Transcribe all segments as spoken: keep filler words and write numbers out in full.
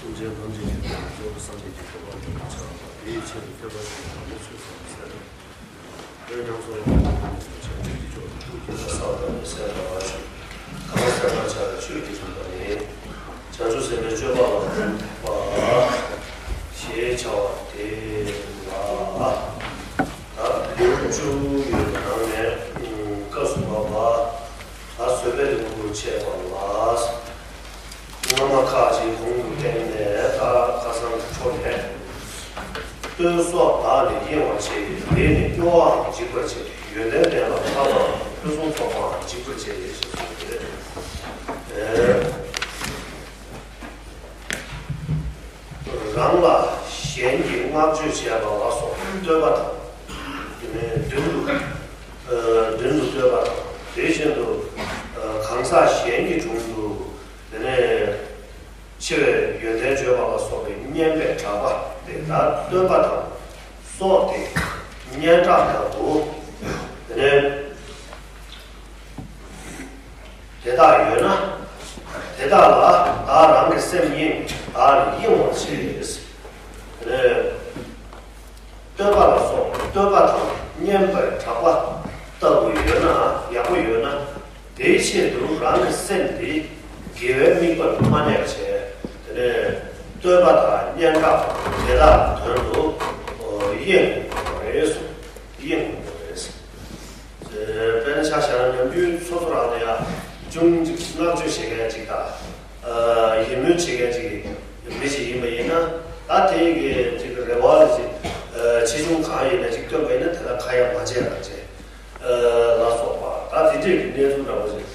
ཐུགས་རྗེ་ཐམས་ཅད་མཁྱེན་པའི་སྤྱོད་པ་སངས་རྒྱས་ཀྱི་གོ་འཕང་མྱུར་དུ་འཆར་བ་དང་། དེའི་ཆེད་དུ་ཐོས་པ་དང་དམ་པའི་ཆོས་སམ་ཟེར་ན། དེ་ནས་ཡང་སོ་ཡང་དུ་བྱང་ཆུབ་ཀྱི་ཕྱོགས་སུ་ཐུགས་བསྐྱེད་པ་སརྦ་ད་ནས་གསལ་བར་ཞུ། གང་གསལ་བར་བྱ་བའི་ཆོས་ཀྱི་རིམ་པ་ནི། བྱང་ཆུབ་སེམས་དཔའི་སྤྱོད་པ་ལ་གོམས་པ་ཞེས་བྱ་བ་དེ་ལ། ད་ལེའུ་བཅུ་ཡོད་པའི་ནང་ནས་སྐབས་སུ་བབ་པ། ད་བཟོད་པའི་ལེའུ་བྱས་པ་ལ། སྔ་མ་ཁ་ཅིག་གོང་དུ་བསྟན་ནས་ད་ཁ་སང་གི་འཕྲོ་ནས། ལྟོས་སོགས་བདག་ལས་གཡེང་བར་བྱེད། དེས་ནི་སྐྱོ་བའང་འཇིག་པར་བྱེད། ཡོན་ཏན་ལྡན་ལ་ཐར་པའམ་ཕུན་སུམ་ཚོགས་པའང་འཇིག་པར་བྱེད། ཞེས་གསུངས་ཏེ། རང་ལ་གཞན་གྱིས་བསྔགས་བརྗོད་བྱས་པ་ལ་སོགས་པའི་བསྟོད་པ་དང་། མདུན་དུ་མདུན་དུ་བསྟོད་པ་དང་། དེ་བཞིན་དུ་གང་ཟག་གཞན་གྱི་དྲུང་དུ། དེ་ནས་ཆེ་བའི་ཡོན་ཏན་བརྗོད་པ་ལ་སོགས་པའི་སྙན་པའི་གྲགས་པ་དེ་དག་བསྟོད་པ་དང་སོགས་ཏེ་སྙན་གྲགས་ལྟ་བུ། དེ་ནས་དེ་དག་ཡོད་ན། དེ་དག་ལ་བདག་རང་གི་སེམས་གཡེང་། བདག་ལས་གཡེང་བར་བྱེད། དེ་ནས་བསྟོད་པ་ལ་སོགས་བསྟོད་པ་དང་སྙན་པའི་གྲགས་པ་ལྟ་བུ་ཡོད་ན། ཡག་པོ་ཡོད་ན། དེའི་ཆེད་དུ་རང་གི་སེམས་དེ་དགེ་བའི་དམིགས་པ་ལ་མ་གནས་པ་བྱས། དེ་ནས་བསྟོད་པ་དང་སྙན་གྲགས་དེ་དག་དོན་དུ་གཡེང་དགོས་པ་རེད་གསུངས། གཡེང་དགོས་པ་རེད། དཔེར་ན་ཆ་བཞག་ན་ནམ་རྒྱུན་སོ་སོ་རང་ལ་ཡང་ཅུང་ཅིག་བསྔགས་བརྗོད་བྱེད་མཁན་ཅིག་དང་། ཡིད་སྨོན་བྱེད་མཁན་ཅིག་མི་ཞིག་ཡིན་པ་ཡིན་ན། ད་དེ་གི་ཅིག་རེ་བ་ལ་ཅིག་ཆེ་ཆུང་གང་ཡིན་ན་ཅིག་བཏོན་པ་ཡིན་ན། དེ་ལ་ཁ་ཡ་མ་བྱས་རང་བྱས་ལ་སོགས་པ། ད་དེ་འདྲས་ཀྱི་གནས་ཚུལ་འདྲ་བོ་ཞིག་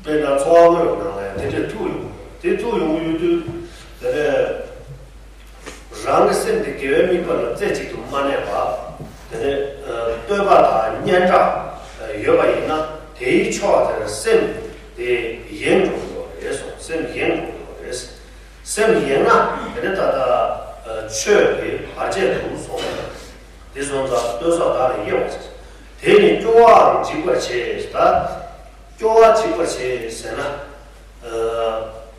དཔེར་ན་འཚོ་བ་དངོས་ཀྱི་ནང་ལ་ཡང་དེ་འདྲས་ཐུག་ཡོང་། དེ་ཐུག་ཡོང་གི་ཡོད་དུས། དེ་ནས་རང་གི་སེམས་དེ་དགེ་བའི་དམིགས་པ་ལ་རྩེ་གཅིག་ཏུ་མ་གནས་པ། དེ་ནས་བསྟོད་པ་དང་སྙན་གྲགས་ཡོད་པ་ཡིན་ན། དེའི་ཕྱོགས་དེར་སེམས་དེ་གཡེང་འགྲོ་གི་ཡོད་རེད་གསུངས། སེམས་གཡེང་འགྲོ་གི་ཡོད་རེད། སེམས་གཡེང་ན་དེ་ནས་ད་ལྟ་ཆོས་དེ་བར་ཆད་དུ་སོང་། དེ་སོང་ཙང་ལྟོས་སོགས་བདག་ལས་གཡེང་བར་བྱེད། དེས་ནི་སྐྱོ་བའང་འཇིག་པར་བྱེད། ད་སྐྱོ་བ་འཇིག་པར་བྱེད་ཟེར་ན།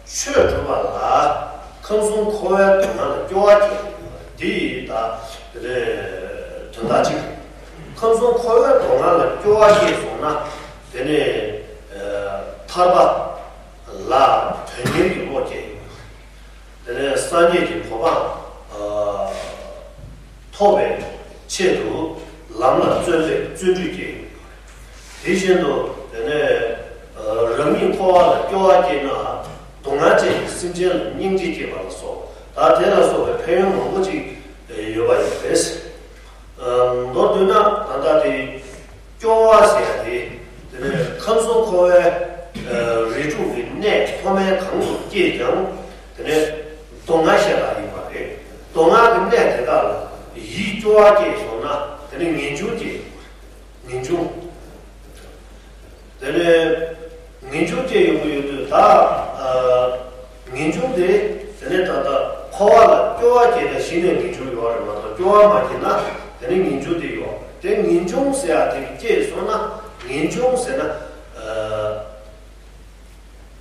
ཆོས་སྒྲུབ་པ་ལ་ཁམས་གསུམ་འཁོར་བའི་སྡུག་བསྔལ་ལ་སྐྱོ་བ་སྐྱེ། འདི་ཡི་ད་དོན་དག་གཅིག་ཁམས་གསུམ་འཁོར་བའི་སྡུག་བསྔལ་ལ་སྐྱོ་བ་སྐྱེས་སོང་ན། དེ་ནས་ཐར་པ་ལ་དོན་གཉེར་གྱི་བློ་སྐྱེ། དེ་ནས་སངས་རྒྱས་ཀྱི་གོ་འཕང་ཐོབ་པའི་ཆེད་དུ་ལམ་ལ་བརྩོན་པའི་བརྩོན་འགྲུས་སྐྱེ། དེ་བཞིན་དུ་དེ་ནས་རང་ཉིད་འཁོར་བ་ལ་སྐྱོ་བ་སྐྱེས་ན། སྡུག་བསྔལ་ཅན་གྱི་སེམས་ཅན་ལ་སྙིང་རྗེ་སྐྱེས་པ་ལ་སོགས། ད་དེ་ལ་སོགས་པའི་ཕན་ཡོན་མང་པོ་ཅིག་ཡོད་པ་ཡིན་པས། མདོར་བསྡུས་ན་ད་ལྟ་དེ་སྐྱོ་བ་ཟེར་ཡ་དེ། དེ་ནས་ཁམས་གསུམ་འཁོར་བའི་རིགས་དྲུག་གི་གནས་མཐོ་དམན་གང་དུ་སྐྱེས་ཀྱང་། དེ་ནས་སྡུག་བསྔལ་ཤ་སྟག་ཡིན་པ་རེད། སྡུག་བསྔལ་གྱི་གནས་དེ་དག་ལ་ཡིད་སྐྱོ་བ་སྐྱེས་སོང་ན། དེ་ནས་ངེས་འབྱུང་སྐྱེ། ངེས་འབྱུང་། དེ་ནས་ངེས་འབྱུང་སྐྱེ་ཡོང་གི་ཡོད་དུས། ད་ངེས་འབྱུང་དེ་དེ་ནས་ད་ལྟ་འཁོར་བ་ལ་སྐྱོ་བ་སྐྱེས་ན་གཞི་ནས་ངེས་འབྱུང་ཡོད་རེད་མ་གཏོགས། སྐྱོ་བ་མ་སྐྱེས་ན་དེ་ནས་ངེས་འབྱུང་དེ་ཡོད། དེ་ངེས་འབྱུང་ཟེར་ཡ་དེ་སྐྱེས་སོང་ན། ངེས་འབྱུང་ཟེར་ན།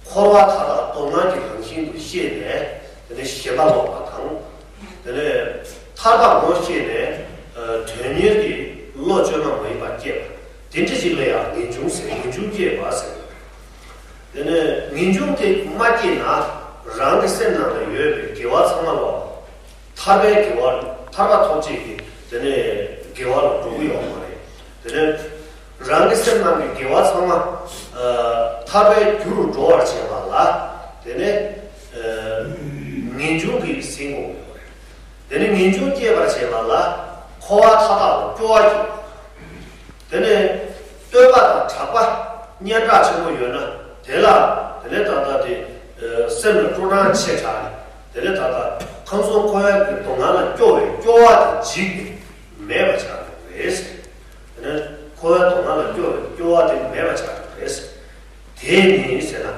འཁོར་བ་མཐའ་དག་སྡུག་བསྔལ་གྱི་རང་བཞིན་དུ་ཤེས་ནས། དེ་ནས་ཞེན་པ་ལོག་པ་དང་། དེ་ནས་ཐར་པ་ངོ་ཤེས་ནས་དོན་གཉེར་གྱི་བློ་བཅོས་མ་མ་ཡིན་པ་སྐྱེས་པ། དེ་འདྲ་ཞིག་ལ་ཡང་ངེས་འབྱུང་ཟེར། ངེས་འབྱུང་སྐྱེས་པ་ཟེར། དེ་ནས་ངེས་འབྱུང་དེ་མ་སྐྱེས་ན། རང་གི་སེམས་ནང་ལ་ཡོད་པའི་དགེ་བ་ཚང་མ་ལོག་ཐར་པའི་དགེ་བ། ཐར་པ་ཐོབ་བྱེད་ཀྱི་དེ་ནས་དགེ་བ་ལ་འགྲོ་གི་ཡོད་མ་རེད། དེ་ནས་རང་གི་སེམས་ནང་གི་དགེ་བ་ཚང་མ་ཐར་པའི་རྒྱུ་རུ་འགྲོ་བར་བྱེད་པ་ལ། དེ་ནས་ངེས་འབྱུང་གིས་ཟིན་དགོས་ཀྱི་ཡོད་རེད། དེ་ནས་ངེས་འབྱུང་སྐྱེད་པར་བྱེད་པ་ལ་འཁོར་བ་མཐའ་དག་ལ་སྐྱོ་བ་སྐྱེ། དེ་ནས་བསྟོད་པ་དང་གྲགས་པ་སྙན་གྲགས་ཆེན་པོ་ཡོད་ན། དེ་ལ་དེ་ནས་ད་ལྟ་དེ་སེམས་ལ་སྤྲོ་སྣང་ཆེ་དྲགས་ནས། དེ་ནས་ད་ལྟ་ཁམས་གསུམ་འཁོར་བའི་སྡུག་བསྔལ་ལ་སྐྱོ་བའི་སྐྱོ་བ་དེ་འཇིག་ནས་མེད་པ་ཆགས་འགྲོ་གི་རེད། དེ་ནས་འཁོར་བའི་སྡུག་བསྔལ་ལ་སྐྱོ་བའི་སྐྱོ་བ་དེ་མེད་པ་ཆགས་འགྲོ་གི་རེད། དེ་ནི་ཟེར་ན།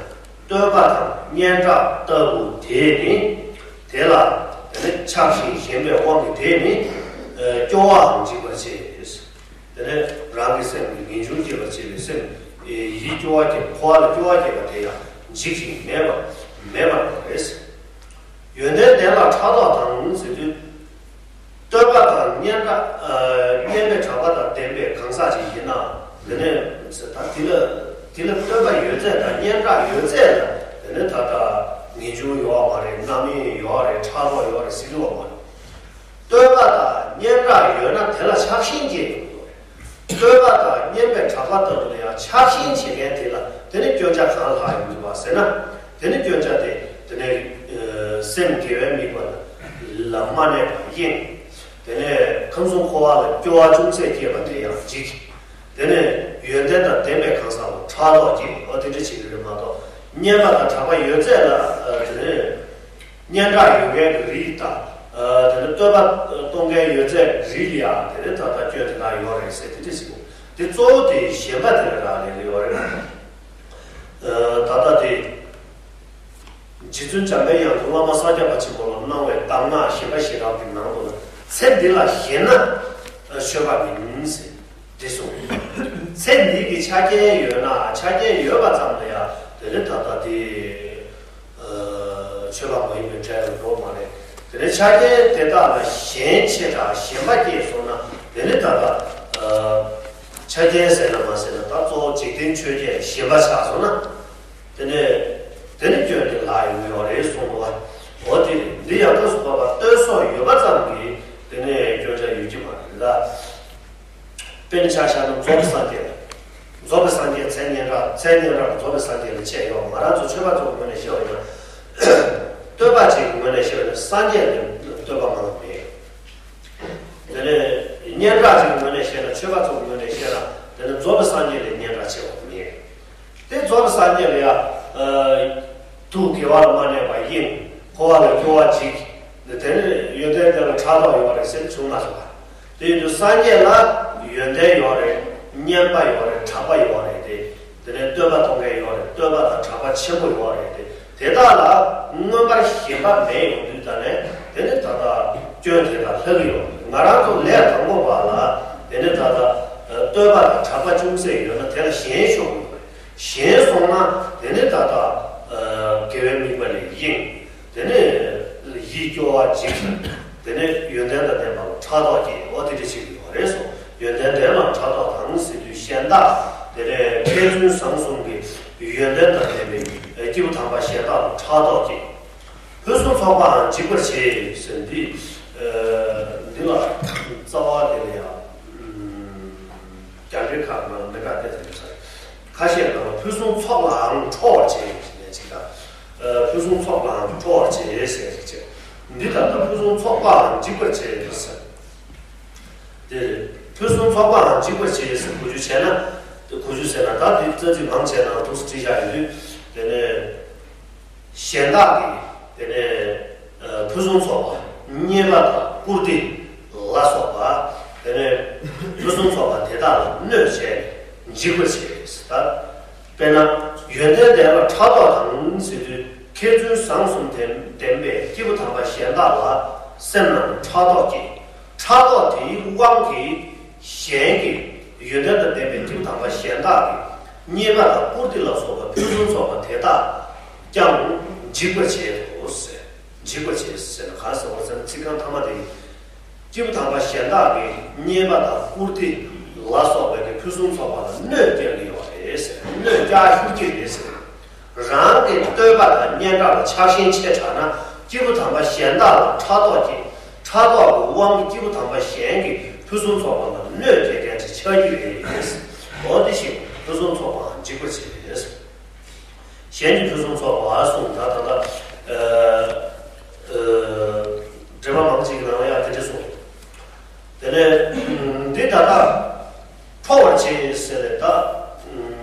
བསྟོད་པ་དང་སྙན་གྲགས་ལྟ་བུ་དེ་ནི། དེ་ལ་དེ་ནི་ཆགས་ཤིང་ཞེན་པའི་དབང་གིས་དེ་ནི་སྐྱོ་བའང་འཇིག་པར་བྱེད། དེ་ནས་རང་གི་སེམས་ཀྱི་ངེས་འབྱུང་སྐྱེད་པར་བྱེད་པའི་སེམས། ཡིད་སྐྱོ་བ་སྐྱེ། འཁོར་བ་ལ་སྐྱོ་བ་སྐྱེ་བ་དེ་ཡང་འཇིག་ཅིང་མེད་པ་མེད་པར་འགྲོ་བས། ཡོན་ཏན་ལྡན་ལ་ཕྲག་དོག་དང་ཟེར་དུས། བསྟོད་པ་དང་སྙན་གྲགས། ཨ། སྙན་པའི་གྲགས་པ་དང་ལྡན་པའི་གང་ཟག་ཅིག་ཡིན་ན། དེ་ནས་ད་དེ་ལ་དེ་ལ་བསྟོད་པ་ཡོད་ཚད་དང་སྙན་གྲགས་ཡོད་ཚད་ལ། དེ་ནས་ད་ལྟ་ངེས་འབྱུང་ཡོད་པ་མ་རེད། རྣམ་གཡེང་ཡོད་རེད། ཕྲག་དོག་ཡོད་རེད་ཟེར་གྱི་ཡོད་མ་རེད། བསྟོད་པ་དང་སྙན་གྲགས་ཡོད་ན་དེ་ལ་ཆགས་ཞེན་སྐྱེ་ཡོང་གི་རེད། བསྟོད་པ་དང་སྙན་པའི་གྲགས་པ་ལྟ་བུ་ལ་ཡང་ཆགས་ཞེན་བྱེད་མཁན་དེ་ལ་དེ་ནི་སྐྱོན་ཆ་གང་ལྷག་ཡོང་གི་བ་ཟེར་ན། དེ་ནི་སྐྱོན་ཆ་དེ་དེ་ནི་ཨ་སེམས་དགེ་བའི་དམིགས་པ་ལ་མ་གནས་པར་གཡེང་། དེ་ནས་ཁམས་གསུམ་འཁོར་བ་ལ་སྐྱོ་བ་ཅུང་ཟད་སྐྱེས་པ་དེ་ཡང་འཇིགས། དེ་ནས་ཡོན་ཏན་དང་ལྡན་པའི་གང་ཟག་ལ་ཕྲག་དོག་སྐྱེ། འོ་དེ་འདྲ་བྱེད་ཀྱི་རེད་མ་གཏོགས། སྙན་པ་དང་གྲགས་པ་ཡོད་ཚད་ལ་ཨ་དེ་ནས། སྙན་གྲགས་ཡོད་མཁན་གྱི་རིགས་དང་། ཨ་དེ་ནས་བསྟོད་པ་གཏོང་མཁན་ཡོད་ཚད་ཀྱི་རིགས་ལ་ཡང་དེ་ནས་ད་ལྟ་སྐྱོན་དེ་དག་ཡོད་རེད་ཟེར་དེ་འདྲ་ཞིག་འདུག་དེ་གཙོ་བོ་དེ་ཞེན་པ་དེ་ལ་རག་ལས་ཡོད་རེད། ཨ་ད་ལྟ་དེ་རྗེ་བཙུན་འཇམ་པའི་དབྱངས་དང་བླ་མ་ས་སྐྱ་པ་ཆེན་པོ་ལ་གནང་བའི་གདམས་ངག་ཞེན་པ་ཞེ་དྲག་གི་ནང་དུ་ལ། ཚེ་འདི་ལ་ཞེན་ན་ཆོས་པ་མིན་ཟེར་དེ་གསུངས། ཚེ་འདི་གི་ཆ་རྐྱེན་ཡོད་ན། ཆ་རྐྱེན་ཡོད་པ་ཙམ་ལ་ཡང་དེ་ནས་ད་ལྟ་དེ། ཨ་ཆོས་པ་མ་ཡིན་པའི་གྲལ་ལ་འགྲོ་མ་རེད། དེ་ནས་ཆ་རྐྱེན་དེ་དག་ལ་ཞེན་ཆེ་དྲགས་ཞེན་པ་སྐྱེས་སོང་ན། དེ་ནི་ད་ལྟ་ཨ་ཆ་རྐྱེན་ཟེར་ན་མ་ཟེར་ན་ད་གཙོ་བོ་འཇིག་རྟེན་ཆོས་བརྒྱད་ཞེན་པ་ཆགས་སོང་ན། དེ་ནས་དེ་ནི་སྐྱོན་དེ་ལྷག་ཡོང་གི་ཡོད་རེད་གསུངས་འདུག་བ། འོ་དེ་འདི་ཡང་སྐབས་སུ་བབ་པ་བསྟོད་སོགས་ཡོད་པ་ཙམ་གྱིས་དེ་ནས་སྐྱོན་ཆ་ཡོད་ཀྱི་མ་རེད་ལ། དཔེར་ན་ཆ་བཞག་ན་རྫོགས་པའི་སངས་རྒྱས། རྫོགས་པའི་སངས་རྒྱས་ཚེ་སྙན་གྲགས། ཚེ་སྙན་གྲགས་ལ་རྫོགས་པའི་སངས་རྒྱས་ལ་ཕྱེ་ཡོད། ང་རང་ཚོ་ཆོས་པ་ཚོ་གི་ངོས་ནས་བཤད་པ་ཡིན་ན། བསྟོད་པ་ཅིག་གི་ངོས་ནས་བཤད་པ་ཡིན་ན་སངས་རྒྱས་ལས་བསྟོད་པ་མང་བ་མེད། དེ་ནས་སྙན་གྲགས་ཅིག་གི་ངོས་ནས་བཤད་ན། ཆོས་པ་ཚོ་གི་ངོས་ནས་བཤད་ན། དེ་ནས་རྫོགས་པའི་སངས་རྒྱས་ལས་སྙན་གྲགས་ཆེ་བ་མེད། དེ་རྫོགས་པའི་སངས་རྒྱས་ལ་ཡང་། ཨ་ཐུགས་དགེ་བ་ལ་མ་གནས་པར་གཡེང་། འཁོར་བ་ལ་སྐྱོ་བ་འཇིགས། དེ་ནས་ཡོན་ཏན་དེ་ལ་ཕྲག་དོག་ཡོད་རེད་ཟེར་བྱུང་མ་སོང་བ། དེ་ཡིན་དུས་སངས་རྒྱས་ལ་ཡོན་ཏན་ཡོད་རེད། སྙན་པ་ཡོད་རེད། གྲགས་པ་ཡོད་རེད་དེ། དེ་ནས་བསྟོད་པ་གཏོང་མཁན་ཡོད་རེད། བསྟོད་པ་དང་གྲགས་པ་ཆེན་པོ་ཡོད་རེད་དེ། དེ་དག་ལ་མངོན་པར་ཞེན་པ་མེད་ཡོང་དུས་ད་ནས་དེ་ནི་ད་ལྟ་སྐྱོན་དེ་དག་ལྷག་གི་ཡོད་རེད། ང་རང་ཚོ་ལས་དང་པོ་བ་ལ་དེ་ནི་ད་ལྟ་བསྟོད་པ་དང་གྲགས་པ་ཅུང་ཟད་ཡོད་ན་དེ་ལ་ཞེན་ཆོག་གི་ཡོད་རེད། ཞེན་སོང་ན་དེ་ནི་ད་ལྟ་ཨ་དགེ་བའི་དམིགས་པ་ལས་གཡེང་། དེ་ནས་ཡིད་སྐྱོ་བ་འཇིགས། དེ་ནས་ཡོན་ཏན་དང་ལྡན་པ་ལ་ཕྲག་དོག་སྐྱེ། འོ་དེ་འདྲ་ཞིག་ཡོད་རེད་སོ། ཡོན་ཏན་ལྡན་ལ་ཕྲག་དོག་དང་ཟེར་དུས་གཞན་དག་དེ་ནས་མཁས་བཙུན་བཟང་གསུམ་གྱི་ཡོན་ཏན་དང་ལྡན་པའི་སྐྱེས་བུ་དམ་པ་གཞན་དག་ལ་ཕྲག་དོག་སྐྱེ། ཕུན་སུམ་ཚོགས་པའང་འཇིག་པར་བྱེད་ཟེར་འདི། ཨ་འདི་ལ་རྩ་བ་དེ་ལ་ཡང་རྒྱ་འགྲེལ་ཁག་ནང་མི་འདྲ་དེ་ཚོ་ཡོད་ས་རེད། ཁ་ཤས་ནང་ལ་ཕུན་སུམ་ཚོགས་པའང་ཁྲོ་བར་བྱེད་ཟེར་ནས་ཅིག་དང་། ཨ་ཕུན་སུམ་ཚོགས་པའང་ཁྲོ་བར་བྱེད་ཟེར་ཅིག་བྱེད། འདི་ལྟར་ན་ཕུན་སུམ་ཚོགས་པའང་འཇིག་པར་བྱེད་ཟེར། དེ་ཕུན་སུམ་ཚོགས་པའང་འཇིག་པར་བྱེད་ཟེར་གོ་རྒྱུ་བྱས་ན། གོ་རྒྱུ་ཟེར་ན་ད་འདི་རྩ་ཚིག་མང་ཆེ་ནང་འདུག་སེ་བྲིས་བཞག་ཡོད་དུས་དེ་ནས། གཞན་དག་གི་དེ་ནས་ཨ་ཕུན་སུམ་ཚོགས་པ་རྙེད་པ་དང་བཀུར་སྟི་ལ་སོགས་པ། དེ་ནས་ཕུན་སུམ་ཚོགས་པ་དེ་དག་ལ་གནོད་བྱས་འཇིག་པར་བྱེད་ཟེར། ད་དཔེར་ན་ཡོན་ཏན་ལྡན་ལ་ཕྲག་དོག་དང་ཟེར་དུས་མཁས་བཙུན་བཟང་གསུམ་ལྡན་ལྡན་པའི་སྐྱེས་བུ་དམ་པ་གཞན་དག་ལ་སེམས་ནང་ཕྲག་དོག་སྐྱེ། ཕྲག་དོག་དེའི་དབང་གིས་གཞན་གྱི་ཡོན་ཏན་དང་ལྡན་པའི་སྐྱེས་བུ་དམ་པ་གཞན་དག་གི་རྙེད་པ་དང་བཀུར་སྟི་ལ་སོགས་པ་ཕུན་སུམ་ཚོགས་པ་དེ་དག་ཀྱང་འཇིག་པར་བྱེད་དོ་ཟེར། འཇིག་པར་བྱེད་ཟེར་ན་གང་ཟེར་བ་ཟེར་ན་ཚིག་རྐང་ཐ་མ་དེ་ཡིན། སྐྱེས་བུ་དམ་པ་གཞན་དག་གི་རྙེད་པ་དང་བཀུར་སྟི་ལ་སོགས་པའི་གི་ཕུན་སུམ་ཚོགས་པ་ལ་གནོད་སྐྱེལ་གྱི་ཡོད་རེད་ཟེར། གནོད་སྐྱེལ་ཤོར་གྱི་རེད་ཟེར། རང་གི་བསྟོད་པ་དང་སྙན་གྲགས་ལ་ཆགས་ཞེན་ཆེ་དྲགས་ན་སྐྱེས་བུ་དམ་པ་གཞན་དག་ལ་ཕྲག་དོག་སྐྱེ། ཕྲག་དོག་གི་དབང་གིས་སྐྱེས་བུ་དམ་པ་གཞན་གྱི་ཕུན་སུམ་ཚོགས་པ་ལ་གནོད་སྐྱེལ་མཁན་ཅིག་ཆགས་ཀྱི་རེད། འོ་དེ་བཞིན་ཕུན་སུམ་ཚོགས་པའང་འཇིག་པར་བྱེད། གཞན་གྱི་ཕུན་སུམ་ཚོགས་པ་གསུངས། ད་ད་ལྟ་ཨ་ཨ་འགྲེལ་པ་མང་ཅིག་གི་ནང་ལ་ཡང་དེ་འདྲ་གསུངས། དེ་ནས་འདི་ད་ལྟ་ཁྲོ་བར་བྱེད་ཟེར་བའི་ད།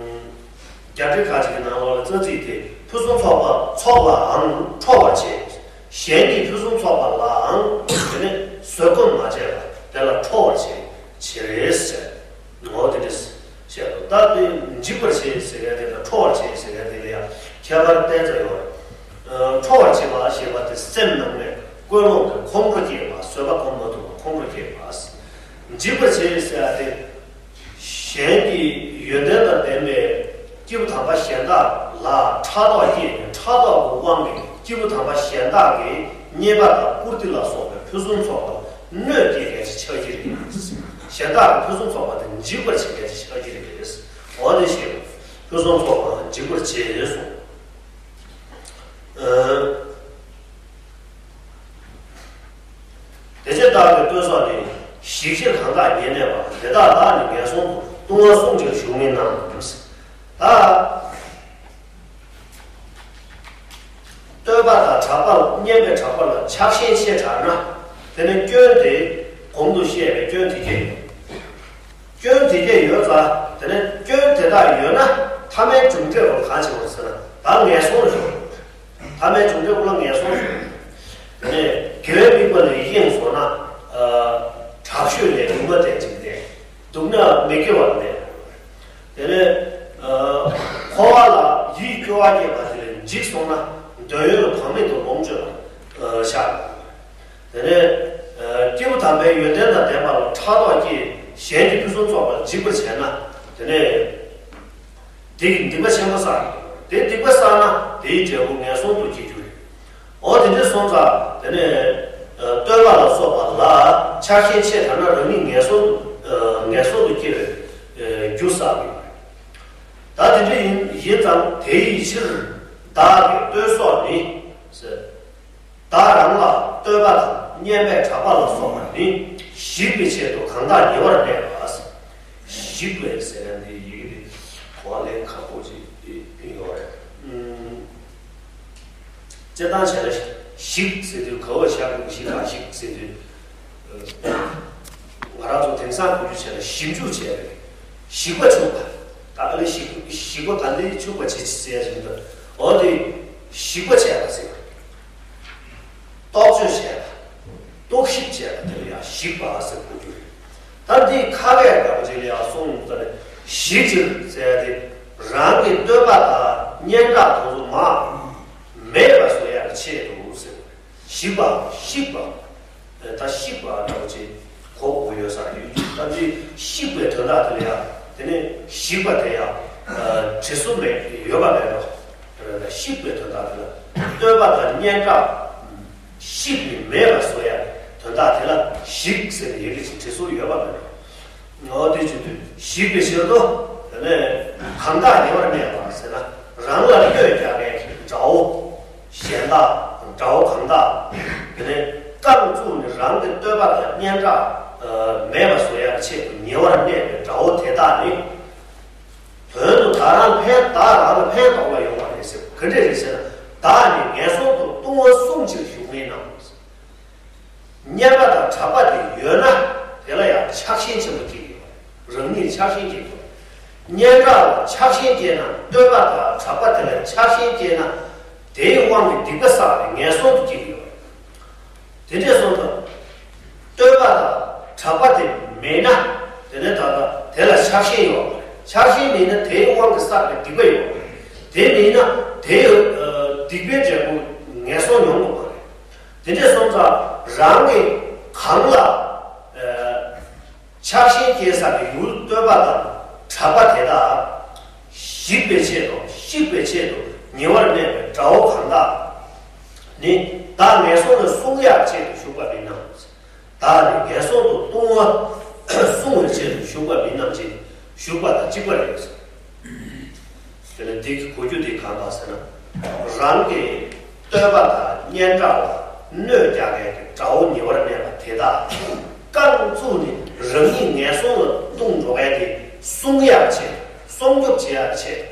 རྒྱ་འགྲེལ་ཁ་ཅིག་གི་ནང་ལོགས་ལ་རྩ་ཚིག་དེ་ཕུན་སུམ་ཚོགས་པ་ཚོགས་ལའང་ཁྲོ་བར་བྱེད། གཞན་གྱི་ཕུན་སུམ་ཚོགས་པ་ལའང་དེ་ནི་བཟོད་སྒོམ་མ་བྱས་པར་དེ་ལ་ཁྲོ་བར་བྱེད་བྱེད་རེད་ཟེར། འོ་དེ་འདྲ་བཤད་འདུག་ད་དེ་འཇིག་པར་བྱེད་ཟེར་ཡ་དེ་དང་ཁྲོ་བར་བྱེད་ཟེར་ཡ་དེ་ལ་ཡང་ཁྱད་པར་ཏོག་ཙམ་ཡོད་རེད། ཁྲོ་བར་བྱེད་པ་ཞེས་པ་དེ་སེམས་ནང་ནས་ཀུན་སློང་གི་ཁོང་ཁྲོ་སྐྱེས་པ། བཟོད་པ་སྒོམ་མ་ཐུབ་པ་ཁོང་ཁྲོ་སྐྱེས་པ། འཇིག་པར་བྱེད་ཟེར་ཡ་དེ། གཞན་གྱི་ཡོན་ཏན་དང་ལྡན་པའི་སྐྱེས་བུ་དམ་པ་གཞན་དག་ལ་ཕྲག་དོག་སྐྱེས་ནས་ཕྲག་དོག་གི་དབང་གིས་ སྐྱེས་བུ་དམ་པ་གཞན་དག་གིས་རྙེད་པ་དང་བཀུར་སྟི་ལ་སོགས་པའི་ཕུན་སུམ་ཚོགས་པ་གནོད་སྐྱེལ་མཁན་ཞིག་ཆགས་ཀྱི་རེད། གཞན་དག་གིས་ཕུན་སུམ་ཚོགས་པ་དེ་འཇིག་པར་བྱེད་མཁན་ཞིག་ཆགས་ཀྱི་རེད། འོ་དེ་བཞིན་ཕུན་སུམ་ཚོགས་པ་འཇིག་པར་བྱེད་གསུངས། ཨ། དེ་ཕྱིར་བདག་གི་ལྟོས་སོགས་ནི། ཞིག་ཅེས་གང་དག་ཉེར་གནས་པ། དེ་དག་བདག་ནི་ངན་སོང་དུ། ལྟུང་བ་བསྲུང་ཕྱིར་ཞུགས་མིན་ནམ། ད། བསྟོད་པ་དང་གྲགས་པ་ལ། སྙན་པའི་གྲགས་པ་ལ་ཆགས་ཞེན་ཆེ་དྲགས་ན། དེ་ནི་སྐྱོན་དེ་གོང་དུ་བཤད་པའི་སྐྱོན་དེ་སྐྱེ། སྐྱོན་དེ་སྐྱེ་ཡོད་ཙང་། དེ་ནི་སྐྱོན་དེ་དག་ཡོད་ན་ཐ་མའི་གྲུབ་འབྲས་ལ་གང་བྱེད་པར་ཟེར་ན། ད་ངན་སོང་ལ་ཞུགས། ཐ་མའི་གྲུབ་འབྲས་ཀུན་ལ་ངན་སོང་ཞུགས། དེ་ནི་དགེ་བའི་དམིགས་པ་ལ་ཡེངས་སོང་ན། ཨ། དྲག་ཤོས་ལས་སྡུག་བསྔལ་དེ་འཇིག་སྟེ། སྡུག་བསྔལ་མི་སྐྱེ་བ་མེད། དེ་ནས། ཨ། འཁོར་བ་ལ་ཡིད་སྐྱོ་བ་སྐྱེས་པ་དེ་ལས་འཇིགས་སོང་ན། འདོད་ཡོན་ལ་བག་མེད་དུ་ལོངས་སྤྱོད་པར་ཤར། དེ་ནས། ཨ། སྐྱེས་བུ་དམ་པའི་ཡོན་ཏན་དང་ལྡན་པ་ལ་ཕྲག་དོག་སྐྱེས། གཞན་གྱི་ཕུན་སུམ་ཚོགས་པར་འཇིགས་པར་བྱས་ན། དེ་ནས། དེ་ཡིས་སྡིག་པ་ཆེན་པོ་བསགས། དེ་སྡིག་པ་བསགས་ན་དེའི་འབྲས་བུ་ངན་སོང་དུ་སྐྱེ་རྒྱུ་རེད། འོ་དེ་འདྲ་སོང་ཙང་དེ་ནས། ཨ། བསྟོད་པ་ལ་སོགས་པ་ལ་ཆགས་ཞེན་ཆེ་དྲགས་ན་རང་ཉིད་ངན་སོང་དུ། ཨ། ངན་སོང་དུ་སྐྱེ་བའི། ཨ། རྒྱུ་བསགས་ཡོད་རེད། ད་དེ་འདྲ་ཡིན་ཡིན་ཙང་དེ་ཡི་ཕྱིར་བདག་གི་ལྟོས་སོགས་ནི། ཟེར། བདག་རང་ལ་བསྟོད་པ་དང་སྙན་པའི་གྲགས་པ་ལ་སོགས་པ་ནི་ཞིག་པའི་ཆེད་དུ་གང་དག་ཉེ་བར་གནས་པ། ཞིག་པའི་ཟེར་ཡ་འདི་ཡི་གེ་འདི་གོ་བ་ལེན་ཁག་པོ་ཅིག་ཡོད་རེད། ཨུམ། སྤྱིར་བཏང་བྱས་ན་ཞིག་ཟེར་དུས་ག་བ་ཞག་གི་ཞིག་ག་ཞིག་ཟེར་དུས། ང་རང་ཚོ་དེང་སང་གོ་རྒྱུ་བྱས་ན་ཞིབ་འཇུག་བྱས་པས་ཞིག་པ་ཕྱུག་པ། ད་ག་ལེ་ཞིག་ཞིག་པ་ག་འདི་ཕྱུག་པ་བྱེད་ཅི་ཟེར་ཡ་ཞིག་འདུག་འོ་དེ་ཞིག་པ་བྱས་པ་ཟེར། རྟོག་དཔྱོད་བྱས་པ། རྟོག་ཞིབ་བྱས་པ་དེ་ལ་ཡང་ཞིག་པ་ཟེར་གོ་རྒྱུ་རེད། ད་འདི་ཁ་སྐད་འདྲ་པོ་ཅིག་ལ་ཡང་གསུངས་ཙ་ནས་ཞིག་ཅིག་ཟེར་ཡ་དེ་རང་གི་བསྟོད་པ་དང་སྙན་གྲགས་དེ་ཚོ་མར་མེད་པ་བཟོ་ཡ་གི་ཆེད་དུ་ཟེར། ཞིག་པ། ཞིག་པ། ད་ཞིག་པ་འདྲ་པོ་ཅིག་གོ་དགོས་ཡོད་ས་རེད། ད་འདི་ཞིག་པའི་དོན་དག་དེ་ལ་ཡང་དེ་ནས་ཞིག་པ་དེ་ཡང་བྲི་སྲོལ་མེད་ཡོད་པ་མེད་འགྲོ། དེ་ལ་ཞིག་པའི་དོན་དག་དེ་ལ་བསྟོད་པ་དང་སྙན་གྲགས་ཞིག་ནི་མེད་པ་བཟོ་ཡ་དོན་དག་དེ་ལ་ཞིག་ཟེར་ནས་ཡི་གེ་ཅིག་བྲི་སྲོལ་ཡོད་པ་མེད་འགྲོ། འོ་དེ་བྱེད་དུས་ཞིག་པའི་ཕྱིར་དུ། དེ་ནས་གང་དག་ཉེ་བར་གནས་པ་ཟེར་ན་རང་ལ་གནོད་རྒྱག་མཁན་གྱི་དགྲ་བོ། གཞན་དག་དགྲ་བོ་གང་དག་དེ་ནས་རྐང་བཙུགས་ནས་རང་གི་བསྟོད་པ་དང་སྙན་གྲགས་མེད་པ་བཟོ་ཡག་ཆེད་དུ་ཉེ་བར་གནས་པའི་དགྲ་བོ་དེ་དག་ནི། དོན་དུ་བདག་རང་ཕན་བདག་རང་ལ་ཕན་ཐོགས་པ་ཡོང་བ་རེད་ཟེར། ག་འདྲ་རེད་ཟེར་ན། བདག་ནི་ངན་སོང་དུ་ལྟུང་བ་བསྲུང་ཕྱིར་ཞུགས་མིན་ནམ། སྙན་པ་དང་གྲགས་པ་དེ་ཡོད་ན་དེ་ལ་ཡང་ཆགས་ཞེན་ཆེན་པོ་སྐྱེ་གི་ཡོད་རེད། རང་ཉིད་ཆགས་ཞེན་སྐྱེ་གི་ཡོད་རེད། སྙན་གྲགས་ལ་ཆགས་ཞེན་སྐྱེས་ན། བསྟོད་པ་དང་གྲགས་པ་དེ་ལ་ཆགས་ཞེན་སྐྱེས་ན། དེའི་དབང་གིས་སྡིག་པ་བསགས་ནས་ངན་སོང་དུ་སྐྱེ་གི་ཡོད་རེད། དེ་འདྲས་སོང་ཙང་། བསྟོད་པ་དང་གྲགས་པ་དེ་མེད་ན། དེ་ནས་ད་ལྟ་དེ་ལ་ཆགས་ཞེན་ཡོད་རེད། ཆགས་ཞེན་མེད་ན་དེའི་དབང་གིས་བསགས་པའི་སྡིག་པ་ཡོད་རེད། དེ་མེད་ན་དེའི་ཨ་སྡིག་པའི་འབྲས་བུ་ངན་སོང་ཡོང་གི་མ་རེད། དེ་འདྲས་སོང་ཙང་རང་གིས་གང་ལ་ཨ་ཆགས་ཞེན་སྐྱེ་ས་གི་ཡུལ་བསྟོད་པ་དང་གྲགས་པ་དེ་དག་ཞིག་པའི་ཆེད་དུ། ཞིག་པའི་ཆེད་དུ་ཉེ་བར་གནས་པའི་དགྲ་བོ་གང་དག་ནི། བདག་ངན་སོང་ལས་བསྲུང་ཡག་ཆེད་དུ་ཞུགས་པ་མིན་ནམ། བདག་ནི་ངན་སོང་དུ་ལྟུང་བ་བསྲུང་བའི་ཆེད་དུ་ཞུགས་པ་མིན་ནམ་ཞེས་ཞུགས་པ་དང་གཅིག་པ་རེད། དེ་ལ་འདི་གི་གོ་རྒྱུ་འདི་གང་དག་ཟེར་ན། རང་གི་བསྟོད་པ་དང་སྙན་གྲགས་ལ་གནོད་རྒྱག་མཁན་གྱི་དགྲ་བོ་ཉེ་བར་གནས་པ་དེ་དག་རྐང་བཙུགས་ནས་རང་ཉིད་ངན་སོང་ལ་ལྟུང་འགྲོ་མཁན་དེ་བསྲུང་ཡག་ཆེད། སྲུང་སྐྱོབ་བྱེད་ཡག་ཆེད།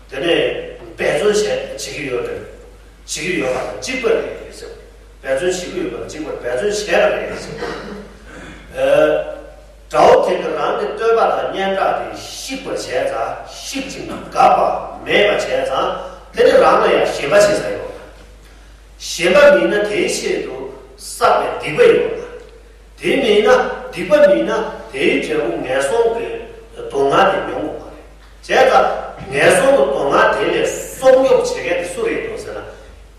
དེ་ནས་འབད་བརྩོན་བྱེད་བྱེད་ཀྱི་ཡོད་རེད། བྱེད་ཀྱི་ཡོད་པ་དང་གཅིག་པ་རེད་ཟེར། འབད་བརྩོན་བྱེད་ཀྱི་ཡོད་པ་དང་གཅིག་པ་རེད། འབད་བརྩོན་བྱས་པ་རེད་ཟེར། ཨ། དགྲ་བོ་དེ་གིས་རང་གི་བསྟོད་པ་དང་སྙན་གྲགས་དེ་བཤིག་པར་བྱས་ཙང་། བཤིག་ཅིང་འགག་པ་མེད་པར་བྱས་ཙང་། དེ་ནི་རང་ལ་ཡང་ཞེན་པ་བྱེད་ས་ཡོད། ཞེན་པ་མེད་ན་དེའི་ཆེད་དུ་བསགས་པའི་སྡིག་པ་ཡོད་པ། དེ་མེད་ན། སྡིག་པ་མེད་ན་དེའི་འབྲས་བུ་ངན་སོང་གི་སྡུག་བསྔལ་དེ་མྱོང་དགོས་པ་རེད། བྱས་ཙང་ངན་སོང་གི་སྡུག་བསྔལ་དེ་ལས་སྲུང་སྐྱོབ་བྱེད་མཁན་དེ་སུ་རེད་འདུག་ཟེར་ན།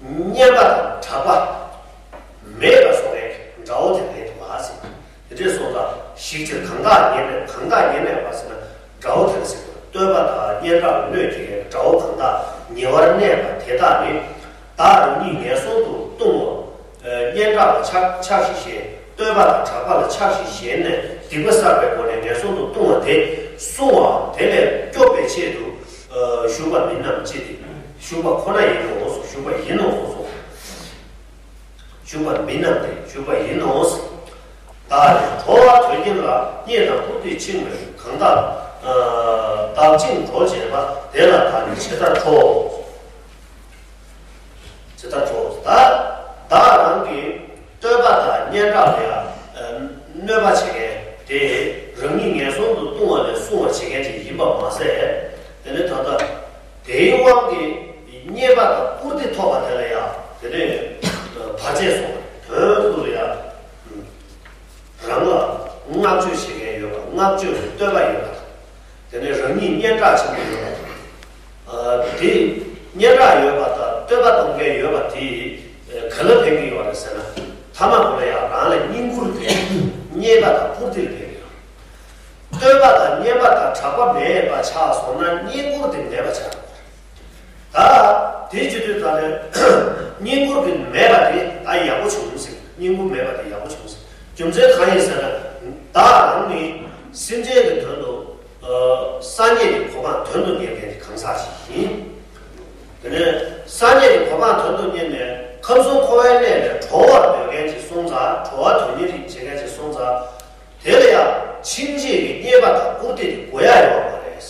སྙན་པ་དང་གྲགས་པ་མེད་པ་བཟོ་མཁན་དགྲ་བོ་དེ་རེད་འདུག་ག་ཟེར། དེ་འདྲས་སོང་ཙང་ཞིག་ཅེས་གང་དག་ཉེར་གནས། གང་དག་ཉེར་གནས་པ་ཟེར་ན་དགྲ་བོ་དེ་རེད་ཟེར་གི་འདུག་བསྟོད་པ་དང་སྙན་གྲགས་ལ་གནོད་སྐྱེལ་མཁན་དགྲ་བོ་གང་དག་ཉེ་བར་གནས་པ་དེ་དག་ནི། བདག་རང་ཉིད་ངན་སོང་དུ་ལྟུང་བ། སྙན་གྲགས་ལ་ཆགས་ཆགས་ཞེན་བཞེས། བསྟོད་པ་དང་གྲགས་པ་ལ་ཆགས་ཞེན་བཞེས་ནས་སྡིག་པ་བསགས་པའི་སྒོ་ནས་ངན་སོང་དུ་ལྟུང་བ་དེ་བསྲུང་བའམ་དེ་ལས་སྐྱོབ་པའི་ཆེད་དུ་ཞུགས་པ་མིན་ནམ་ཅི་སྟེ། ཞུགས་པ་ཁོ་ན་ཡིན་ནོ། ཞུགས་པ་ཡིན་ནོ། ཞུགས་པ་མིན་ནམ་སྟེ་ཞུགས་པ་ཡིན་ནོ། བདག་ནི་ཁྲོ་བ་དོན་གཉེར་ལ། རྙེད་དང་བཀུར་སྟི་འཆིང་བས་གང་དག་བདག་བཅིངས་གྲོལ་བྱེད་པ། དེ་ལ་བདག་ནི་ཇི་ལྟར་ཁྲོ། ཇི་ལྟར་ཁྲོ། ད་བདག་རང་གི་བསྟོད་པ་དང་སྙན་གྲགས་ལ་ཡང་གནོད་པ་བྱེད་མཁན་དེ་རང་ཉིད་ངན་སོང་དུ་ལྟུང་བ་ལས་སྲུང་བར་བྱེད་མཁན་ཅིག་ཡིན་པ་མ་ཟད། དེ་ནས་ད་ལྟ་དེའི་དབང་གིས་རྙེད་པ་དང་བཀུར་སྟི་ཐོབ་པ་དེ་ལ་ཡང་དེ་ནས་བར་ཆད་སོང་བ་དོན་དུ་ལ་ཡང་རང་ལ་བསྔགས་བརྗོད་བྱེད་མཁན་ཡོད་པ། བསྔགས་བརྗོད་ཀྱི་བསྟོད་པ་ཡོད་པ། དེ་ནས་རང་ཉིད་སྙན་གྲགས་ཆེན་པོ་ཡོད་པ། ཨ། དེ་སྙན་གྲགས་ཡོད་པ་དང་བསྟོད་པ་གཏོང་མཁན་ཡོད་པ་དེ་ག་ལ་ཕན་གྱི་ཡོད་རེད་ཟེར་ན། ཐ་མ་ཁོ་ལ་ཡང་རང་ལ་བསྙེན་བཀུར་དེ། རྙེད་པ་དང་བཀུར་སྟི་ལ་ཕན་གྱི་ཡོད། བསྟོད་པ་དང་སྙན་པ་དང་གྲགས་པ་མེད་པ་ཆགས་སོང་ན་བསྙེན་བཀུར་དེ་མེད་པ་ཆགས། ད་དེ་བྱེད་དུས་ད་ནི་བསྙེན་བཀུར་གྱི་མེད་པ་དེ་ད་ཡག་པོ་བྱུང་ཟེར། བསྙེན་བཀུར་མེད་པ་དེ་ཡག་པོ་བྱུང་ཟེར། རྒྱུ་མཚན་གང་ཡིན་ཟེར་ན། བདག་རང་ནི་སེམས་ཅན་གྱི་དོན་དུ་སངས་རྒྱས་ཀྱི་གོ་འཕང་དོན་དུ་གཉེར་མཁན་གྱི་གང་ཟག་ཞིག་ཡིན། དེ་ནས་སངས་རྒྱས་ཀྱི་གོ་འཕང་དོན་དུ་གཉེར་ནས་ཁམས་གསུམ་འཁོར་བའི་གནས་ལས་གྲོལ་བར་འདོད་མཁན་ཅིག་སོང་ཙང་། གྲོལ་བ་དོན་གཉེར་བྱེད་མཁན་ཅིག་སོང་ཙང་། དེ་ལ་ཡང་ཕྱིན་ཆད་ཀྱི་རྙེད་པ་དང་བཀུར་སྟི་དེ་དགོས་ཡ་ཡོད་མ་རེད།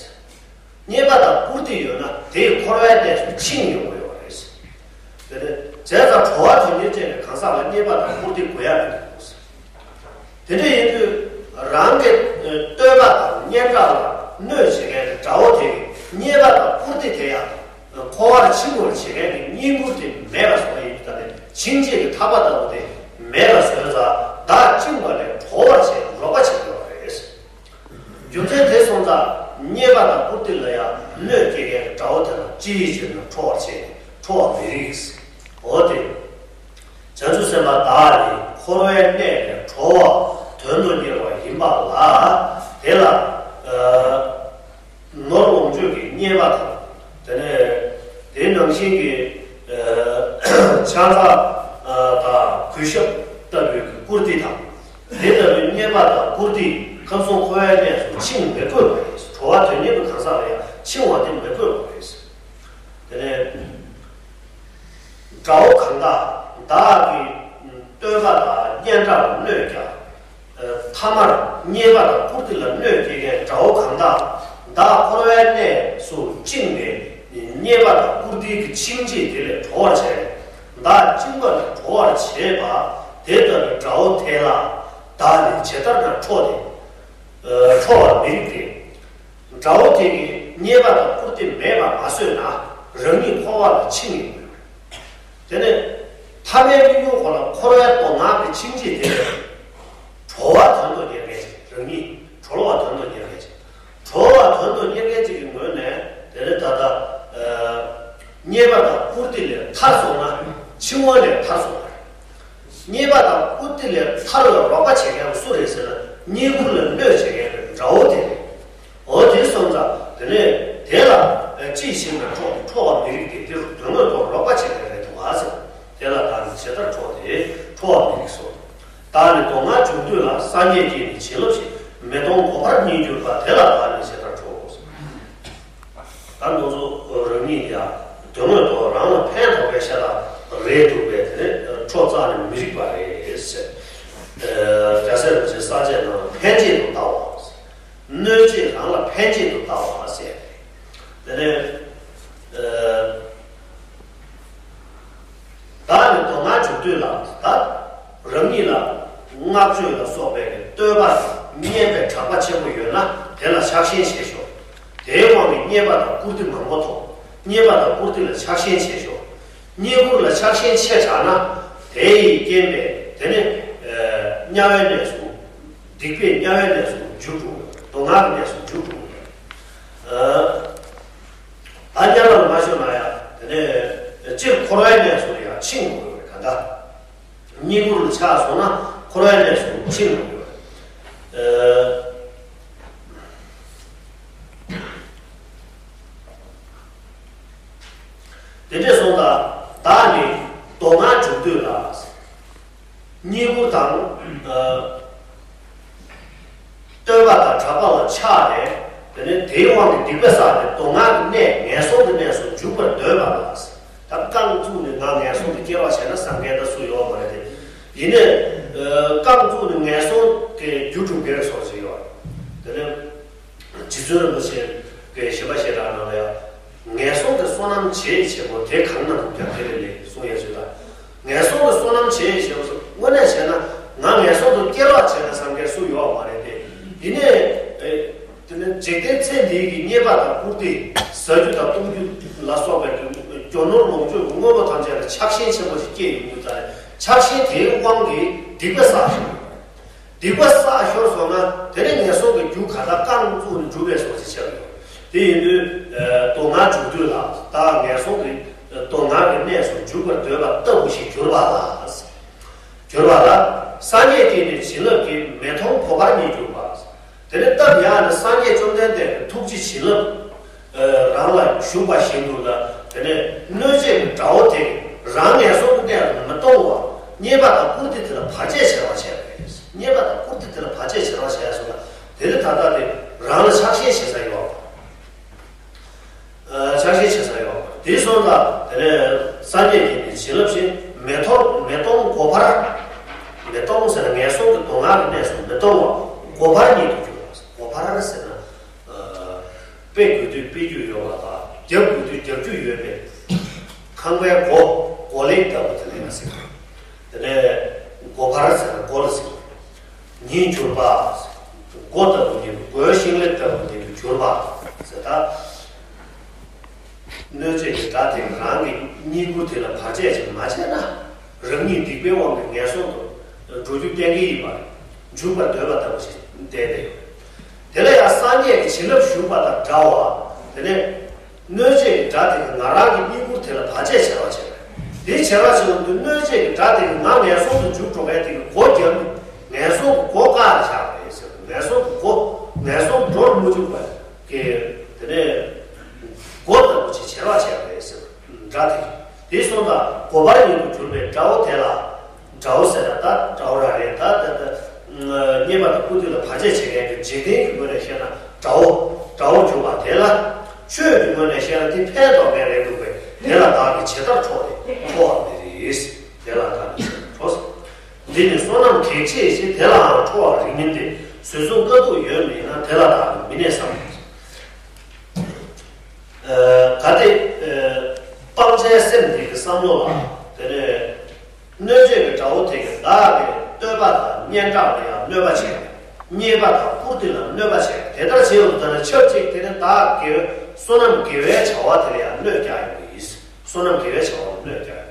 རྙེད་པ་དང་བཀུར་སྟི་ཡོད་ན་དེས་འཁོར་བའི་གནས་སུ་ཕྱིན་ཡོང་གི་ཡོད་རེད། དེ་ནས་བྱས་ཙང་གྲོལ་བ་དོན་གཉེར་ཅན་གྱི་གང་ཟག་ལ་རྙེད་པ་དང་བཀུར་སྟི་དགོས་ཡ་མི་འདུག། དེ་འདྲ་ཡིན་དུས་རང་གི་བསྟོད་པ་དང་སྙན་གྲགས་ལ་གནོད་བྱེད་མཁན་གྱི་དགྲ་བོ་དེ་གིས་རྙེད་པ་དང་བཀུར་སྟི་དེ་ཡང་འཁོར་བར་ཕྱིན་དགོས་བྱེད་མཁན་གྱི་བསྙེན་བཀུར་དེ་མེད་པ་བཟོ་བ་ཡིན་དུས། ད་ནི་ཕྱིན་ཆད་ཀྱི་ཐར་པ་ལྟ་བུ་དེ་མེད་པ་བཟོས་ཙང་བདག་བཅིངས་པ་ལས་གྲོལ་བར་བྱེད། རོགས་པ་བྱེད་དགོས་པ་རེད། རྒྱུ་མཚན་དེ་སོང་ཙང་རྙེད་པ་དང་བཀུར་སྟི་ལ་ཡང་གནོད་སྐྱེལ་མཁན་གྱི་དགྲ་བོ་དེ་ལ་ཅི་ཡིས་བྱས་ན་ཁྲོ་བར་བྱེད། ཁྲོ་བར་མི་རིགས། འོ་དེ། བྱང་ཆུབ་སེམས་དཔའ་བདག་ནི་འཁོར་བའི་གནས་ལས་གྲོལ་བ་དོན་དུ་གཉེར་བ་ཡིན་པ་ལ། དེ་ལ་ནོར་ལོངས་སྤྱོད་ཀྱི་རྙེད་པ་དང་། དེ་ནས་དེ་ནང་བཞིན་གྱི་ཕྱག་འཚལ་དང་གུས་ཞབས་ལྟ་བུའི་བཀུར་སྟི་དང་། དེ་ལྟ་བུའི་རྙེད་པ་དང་བཀུར་སྟི་ཁམས་གསུམ་འཁོར་བའི་གནས་སུ་ཕྱིན་མི་དགོས་པ་རེད། གྲོལ་བ་དོན་གཉེར་གྱི་གང་ཟག་ལ་ཡང་ཕྱིན་པ་དེ་མི་དགོས་པ་རེད། དེ་ནས་དགྲ་བོ་གང་དག་བདག་གི་བསྟོད་པ་དང་སྙན་གྲགས་ལ་གནོད་ཀྱང་། ཐ་མར་རྙེད་པ་དང་བཀུར་སྟི་ལ་གནོད་སྐྱེལ་མཁན་དགྲ་བོ་གང་དག་བདག་འཁོར་བའི་གནས་སུ་བཅིངས་ནས་རྙེད་པ་དང་བཀུར་སྟི་གི་འཆིང་བྱེད་དེ་ལས་གྲོལ་བར་བྱེད། བདག་བཅིངས་པ་ལས་གྲོལ་བར་བྱེད་པ། དེ་ལྟ་བུའི་དགྲ་བོ་དེ་ལ་བདག་ནི་ཇི་ལྟར་ན་ཁྲོ་སྟེ། ཁྲོ་བར་མི་རིགས་ཏེ། དགྲ་བོ་དེ་གིས་རྙེད་པ་དང་བཀུར་སྟི་མེད་པར་མ་བཟོས་ན་རང་ཉིད་འཁོར་བ་ལ་འཆིང་ཡོང་གི་ཡོད་རེད། དེ་ནས་ཐ་མའི་དམིགས་ཡུལ་ཁོ་ན་འཁོར་བའི་མདོ་སྔགས་ཀྱི་འཆིང་བྱེད་དེ་ལས་གྲོལ་བ་དོན་དུ་གཉེར་མཁན་ཅིག། རང་ཉིད་གྲོལ་བ་དོན་དུ་གཉེར་མཁན་ཅིག། གྲོལ་བ་དོན་དུ་གཉེར་མཁན་ཅིག་གི་ངོས་ནས་དེ་ནས་ད་ལྟ་རྙེད་པ་དང་བཀུར་སྟི་ལས་ཐར་སོང་ན་འཆིང་བ་ལས་ཐར་སོང་བ་རེད། རྙེད་པ་དང་བཀུར་སྟི་ལས་ཐར་བའི་རོགས་པ་བྱེད་མཁན་སུ་རེད་ཟེར་ན། རྙེད་བཀུར་ལ་གནོད་བྱེད་མཁན་གྱི་དགྲ་བོ་དེ་རེད། འོ་དེ་སོང་ཙང་དེ་ནས་དེ་ལ་ཅི་ཞིག་ན་ཁྲོ་ཁྲོ་བ་མི་རིགས་ཏེ། དེ་རུ་དོན་དངོས་ཐོག་རོགས་པ་བྱེད་མཁན་རེད་འདུག་ག་ཟེར། དེ་ལ་བདག་ནི་ཇི་ལྟར་ཁྲོ་སྟེ། ཁྲོ་བ་མི་རིགས་སོ། བདག་ནི་མདོ་སྔགས་འཇུག་དུས་ལ། སངས་རྒྱས་ཀྱིས་ནི་བྱིན་རླབས་ཤིང་། མི་གཏོང་གོ་འཕང་རྙེད་གྱུར་པ། དེ་ལ་བདག་ནི་ཇི་ལྟར་ཁྲོ། ད་ང་ཚོ་རང་ཉིད་ཡང་དོན་དངོས་ཐོག་རང་ལ་ཕན་ཐོགས་པའི་ཤ་སྟག་རེད་འདུག་པས། དེ་ནི་ཁྲོ་རྩ་ནས་མི་རིགས་པ་རེད་ཟེར། རྒྱལ་སྲས་རིན་པོ་ཆེས་ས་བཅད་ནང་ལ་ཕན་བྱེད་དུ་ལྟ་བ། གནོད་བྱེད་རང་ལ་ཕན་བྱེད་དུ་ལྟ་བ་ཟེར། དེ་ནས་བདག་ནི་མདོ་སྔགས་འཇུག་དུས་ལ། ད་རང་ཉིད་ལ་བསྔགས་བརྗོད་ལ་སོགས་པའི་བསྟོད་པ་སྙན་པའི་གྲགས་པ་ཆེན་པོ་ཡོད་ན་དེ་ལ་ཆགས་ཞེན་བྱེད་ཤོག། དེའི་དབང་གིས་རྙེད་པ་དང་བཀུར་སྟི་མང་པོ་ཐོབ། རྙེད་པ་དང་བཀུར་སྟི་ལ་ཆགས་ཞེན་བྱེད་ཤོག། རྙེད་བཀུར་ལ་ཆགས་ཞེན་ཆེ་དྲགས་ན་དེ་ཡི་རྐྱེན་པས་དེ་ནི་དམྱལ་བའི་གནས་སུ། སྡིག་པའི་དམྱལ་བའི་གནས་སུ་འཇུག་འགྲོ། མདོ་སྔགས་ཀྱི་གནས་སུ་འཇུག་འགྲོ། ད་དམྱལ་བ་ལ་མ་ཤོར་ན་ཡང་དེ་ནས་སྤྱིར་འཁོར་བའི་གནས་སུ་ཡང་འཆིང་དགོས་པའི་ག་ད། རྙེད་བཀུར་ལ་ཆགས་སོང་ན་འཁོར་བའི་གནས་སུ་འཆིང་དགོས་པ། དེ་འདྲས་སོང་ཙང་ བདག་ནི་མདོ་སྔགས་འཇུག་འདོད་ལ། སྙིང་པོ་དང་། ཨ། བསྟོད་པ་དང་གྲགས་པ་ལ་ཆགས་ནས། དེ་ནས་དེའི་དབང་གིས་སྡིག་པ་བསགས་ནས་མདོ་སྔགས་ཀྱི་གནས་ངན་སོང་གི་གནས་སུ་འཇུག་པར་འདོད་པ་ལ། ད་རྐང་བཙུགས་ནས་ང་ངན་སོང་དུ་སྐྱེ་རོགས་བྱས་ན་བསམ་མཁན་ད་སུ་ཡོད་མ་རེད་དེ། ཡིན་ནའི། ཨ། རྐང་བཙུགས་ནས་ངན་སོང་གི་རྒྱུ་སྒྲུབ་མཁན་སོགས་ཅིག་ཡོད། དེ་ནས། རྗེ་བཙུན་རིན་པོ་ཆེ་གི་ཞེན་པ་ཞེ་དྲག་ནང་ལ་ཡང་། ངན་སོང་གི་བསོད་ནམས་བྱེད་བྱེད་པོ་དེ་གང་ན་འདུག་ཀྱང་དེ་ལས་ལས་གསུང་ཡ་ཞུ་དང་། ངན་སོང་གི་བསོད་ནམས་བྱེད་བྱེད་པོ་དངོས་གནས་བྱས་ན་ང་ངན་སོང་དུ་སྐྱེ་རོགས་བྱས་ན་བསམ་མཁན་སུ་ཡོད་མ་རེད་དེ། ཡིན་ནའི། ཨེ། དེ་ནི་འཇིག་རྟེན་ཚེ་འདིའི་གི་རྙེད་པ་དང་བཀུར་སྟི་ཟ་རྒྱུ་དང་བཏུང་རྒྱུ་ལ་སོགས་པའི་གི་རྒྱུ་ནོར་ལོངས་སྤྱོད་ཀྱི་དངོས་པོ་ཐམས་ཅད་ལ་ཆགས་ཞེན་ཆེན་པོ་ཞིག་སྐྱེས་ཡོང་དུས་ཙང་ནས་ཆགས་ཞེན་དེའི་དབང་གིས་སྡིག་པ་བསགས་ཤིང་། སྡིག་པ་བསགས་ཤོར་སོང་ན་དེ་ནི་ངན་སོང་གི་རྒྱུ་ག་ད་རྐང་བཙུགས་ནས་འགྲུབ་པའི་སོགས་ཀྱི་ཆགས་ཡོད། དེ་ཡིན་དུས། ཨ། མདོ་སྔགས་འཇུག་འདོད་ལ་བདག་ངན་སོང་གི་མདོ་སྔགས་ཀྱི་གནས་སུ་འཇུག་པར་འདོད་པ་ལྟ་བུ་ཞིག་གྱུར་པ་ལ། གྱུར་པ་ལ། སངས་རྒྱས་བསྐྱེད་པའི་བྱིན་རླབས་ཀྱིས་མི་མཐོང་གོ་འཕང་རྙེད་གྱུར་པ། དེ་ནི་སྟབས་ཡག་ནི་སངས་རྒྱས་བཅོམ་ལྡན་འདས་ཀྱི་ཐུགས་རྗེ་བྱིན་རླབས། ཨ། རང་ལ་ཞུགས་པ་བཞིན་དུ་ལ། དེ་ནས་གནོད་བྱེད་ཀྱི་དགྲ་བོ་དེ་རང་ངན་སོང་གི་གནས་ལ་མི་གཏོང་བར་རྙེད་པ་དང་བཀུར་སྟི་དེ་ལ་བར་ཆད་བྱེད་རོགས་བྱས་པས། རྙེད་པ་དང་བཀུར་སྟི་དེ་ལ་བར་ཆད་བྱེད་རོགས་བྱས་སོང་ན་དེ་ནི་ད་ལྟ་དེ་རང་ལ་ཆགས་ཞེན་བྱེད་ས་ཡོད། ཨ། ཆགས་ཞེན་བྱེད་ས་ཡོད། དེ་སོང་ཙང་དེ་ནས་སངས་རྒྱས་ཀྱི་ནི་བྱིན་རླབས་ཤིང་མི་མཐོང་མི་མཐོང་གོ་འཕང་། མི་མཐོང་ཟེར་ན་ངན་སོང་གི་མདོ་སྔགས་ཀྱི་གནས་སུ་མི་མཐོང་བ་གོ་འཕང་རྙེད་དུ་གྱུར་པ། གོ་འཕང་ཟེར་ན། ཨ། སྤེལ་དགོས་དུས་སྤེལ་རྒྱུ་ཡོད་པ་དང་རྒྱབ་དགོས་དུས་རྒྱབ་རྒྱུ་ཡོད་པའི་ཁང་པའི་སྒོ་སྒོ་གླེགས་ལྟ་བུ་དེ་ལ་ཡང་ཟེར། དེ་ནས་སྒོ་འཕར་ཟེར་ན་སྒོ་ལ་ཟེར། ཉིད་གྱུར་པ། སྒོ་ལྟ་བུ་ཉིད་དུ་སྒོའི་ཤིང་ལེབ་ལྟ་བུ་ཉིད་དུ་གྱུར་པ་ཟེར་ད། གནོད་བྱེད་ཀྱི་དགྲ་དེ་རང་གི་རྙེད་བཀུར་དེ་ལ་བར་ཆད་ཅིག་མ་བྱས་ན། རང་ཉིད་སྡིག་པའི་དབང་གིས་ངན་སོང་དུ་འགྲོ་རྒྱུ་གཏན་འཁེལ་ཡིན་པར་འཇུག་པར་འདོད་པ་ལྟ་བུ་ཞིག་བསྟན་ཏེ། དེ་ལ་ཡང་སངས་རྒྱས་ཀྱི་བྱིན་རླབས་ཞུགས་པ་དང་འདྲ་བ། དེ་ནས་གནོད་བྱེད་ཀྱི་དགྲ་དེ་གིས་ང་རང་གི་རྙེད་བཀུར་དེ་ལ་བར་ཆད་བྱེད་རོགས་བྱེད་པས། དེ་བྱེད་རོགས་བྱེད་པ་དེ་གནོད་བྱེད་ཀྱི་དགྲ་དེ་གིས་ང་ངན་སོང་དུ་འཇུག་འགྲོ་མཁན་དེ་གི་སྒོ་བརྒྱབ་ནས་ངན་སོང་གི་སྒོ་བཀག་ནས་བཞག་པ་ཡིན་ཟེར། ངན་སོང་གི་སྒོ་ངན་སོང་འགྲོར་མི་འཇུག་པ་གི་དེ་ནས་སྒོ་ལྟ་བུ་ཅིག་བྱེད་རོགས་བྱེད་པ་ཡིན་ཟེར། དགྲ་དེ་དེ་སོང་ཙང་གོ་འཕང་ཉིད་དུ་གྱུར་པའི་དགྲ་བོ་དེ་ལ། དགྲ་བོ་ཟེར་ན་ད་དགྲ་བོ་རང་རེད་ད་ད་ད། རྙེད་པ་དང་བཀུར་སྟི་ལ་བར་ཆད་བྱེད་མཁན་གྱི་འཇིག་རྟེན་གྱི་ངོས་ནས་བཤད་ན་དགྲ་བོ། དགྲ་བོ་གྱུར་པ་དེ་ལ། ཆོས་ཀྱི་ངོས་ནས་བཤད་ན་དེ་ཕན་ཐོགས་མཁན་རེད་འདུག་པས་དེ་ལ་བདག་གིས་ཇི་ལྟར་ཁྲོ་བ་ཁྲོ་བ་མི་རིགས། དེ་ལ་བདག་གིས་ཇི་ལྟར་ཁྲོ། འདི་ནི་བསོད་ནམས་གེགས་བྱེད་ཅིང་དེ་ལའང་ཁྲོ་བར་རིགས་མིན་ཏེ། གཟུགས་མཚོན་དཀའ་ཐུབ་ཡོད་མིན་ན་དེ་ལ་བདག་གིས་མི་གནས་སམ། ཨ། གལ་ཏེ། ཨ། སྤང་བྱའི་སེམས་དེ་གི་བསམ་བློ་ལ། དེ་ནས་གནོད་བྱེད་ཀྱི་དགྲ་བོ་དེ་གིས་བདག་གི་བསྟོད་པ་དང་སྙན་གྲགས་ལ་ཡང་གནོད་པ་བྱས། རྙེད་པ་དང་བཀུར་སྟི་ལ་གནོད་པ་བྱས། དེ་ལྟར་བྱས་ཡོང་དུས་ད་ནི་ཆབས་ཅིག་དེ་ནི་བདག་གི་བསོད་ནམས་དགེ་བའི་བྱ་བ་དེ་ལ་ཡང་གནོད་རྒྱག་ཡོང་གི་ཡིན། བསོད་ནམས་དགེ་བའི་བྱ་བ་ལ་གནོད་རྒྱག་ཡོང་གི་ཡིན།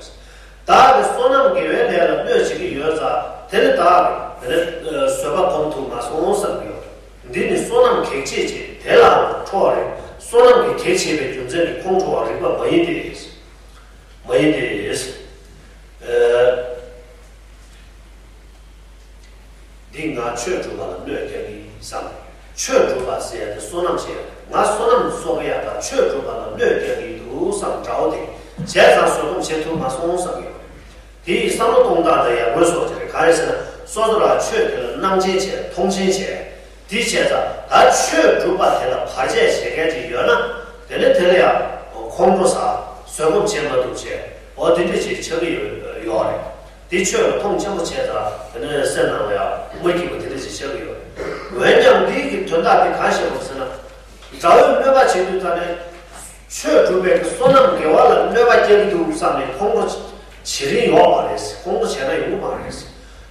བདག་གི་བསོད་ནམས་དགེ་བའི་ལས་ལ་གནོད་བྱེད་ཀྱི་ཡོད་ཙང་དེ་ནི་བདག་གི་དེ་ནི་བཟོད་པ་སྒོམ་ཐུབ་མ་སོང་བསམ་གྱི་ཡོད། འདི་ནི་བསོད་ནམས་གེགས་བྱེད་ཅིང་དེ་ལའང་ཁྲོ་བར་རིགས། བསོད་ནམས་ཀྱི་གེགས་བྱེད་པའི་རྒྱུ་མཚན་གྱིས་ཁོང་ཁྲོ་བར་རིགས་པ་མ་ཡིན་ཏེ། མ་ཡིན་ཏེ། ཨ། འདི་ང་ཆོས་སྒྲུབ་པ་ལ་གནོད་རྒྱག་གི་བསམ། ཆོས་སྒྲུབ་པ་ཟེར་ཡ་དེ་བསོད་ནམས་བྱེད་ཡ། ང་བསོད་ནམས་གསོག་ཡ་དང་ཆོས་སྒྲུབ་པ་ལ་གནོད་རྒྱག་གི་འདུག་བསམ་འདྲ་བོ་དེ། བྱས་ཙང་བཟོད་སྒོམ་བྱེད་ཐུབ་མ་སོང་བསམ་གྱི་ཡོད། དེ་ཡི་བསམ་བློ་གཏོང་སྟངས་དང་ཡར་སྔོན་སོགས་ཀྱི་རེད། གང་ཡིན་ཟེར་ན་སོ་སོ་རང་ཆོས་དེ་ལ་སྣང་ཆེན་བྱས་མཐོང་ཆེན་བྱས། དེ་བྱས་ཙང་ད་ཆོས་སྒྲུབ་པ་དེ་ལ་བར་ཆད་བྱེད་མཁན་ཅིག་ཡོད་ན་དེ་ནི་དེ་ལ་ཡང་ཁོང་ཁྲོ་ཟ། བཟོད་སྒོམ་བྱེད་མ་ཐུབ་བྱས། འོ་དེ་འདྲ་ཅིག་ཆགས་ཀྱི་ཡོད་ཡོད་རེད། དེ་ཆོས་ལ་མཐོང་ཆེན་པོ་བྱས་ཙང་དེ་ནི་སེམས་ནང་ལ་ཡང་མ་སྐྱིད་པ་དེ་འདྲ་ཅིག་ཆགས་ཀྱི་ཡོད་རེད། འོན་ཀྱང་འདི་གི་དོན་དག་དེ་གང་ཞིག་རེད་ཟེར་ན། དགྲ་བོས་གནོད་པ་བྱེད་དུས་ཙང་ནས། ཆོས་སྒྲུབ་པའི་བསོད་ནམས་དགེ་བ་ལ་གནོད་པ་སྐྱེལ་གྱི་འདུག་བསམ་ནས་ཁོང་ཁྲོ་བྱེད་རིན་ཡོད་མ་རེད། ཁོང་ཁྲོ་བྱས་ན་ཡོང་གི་མ་རེད།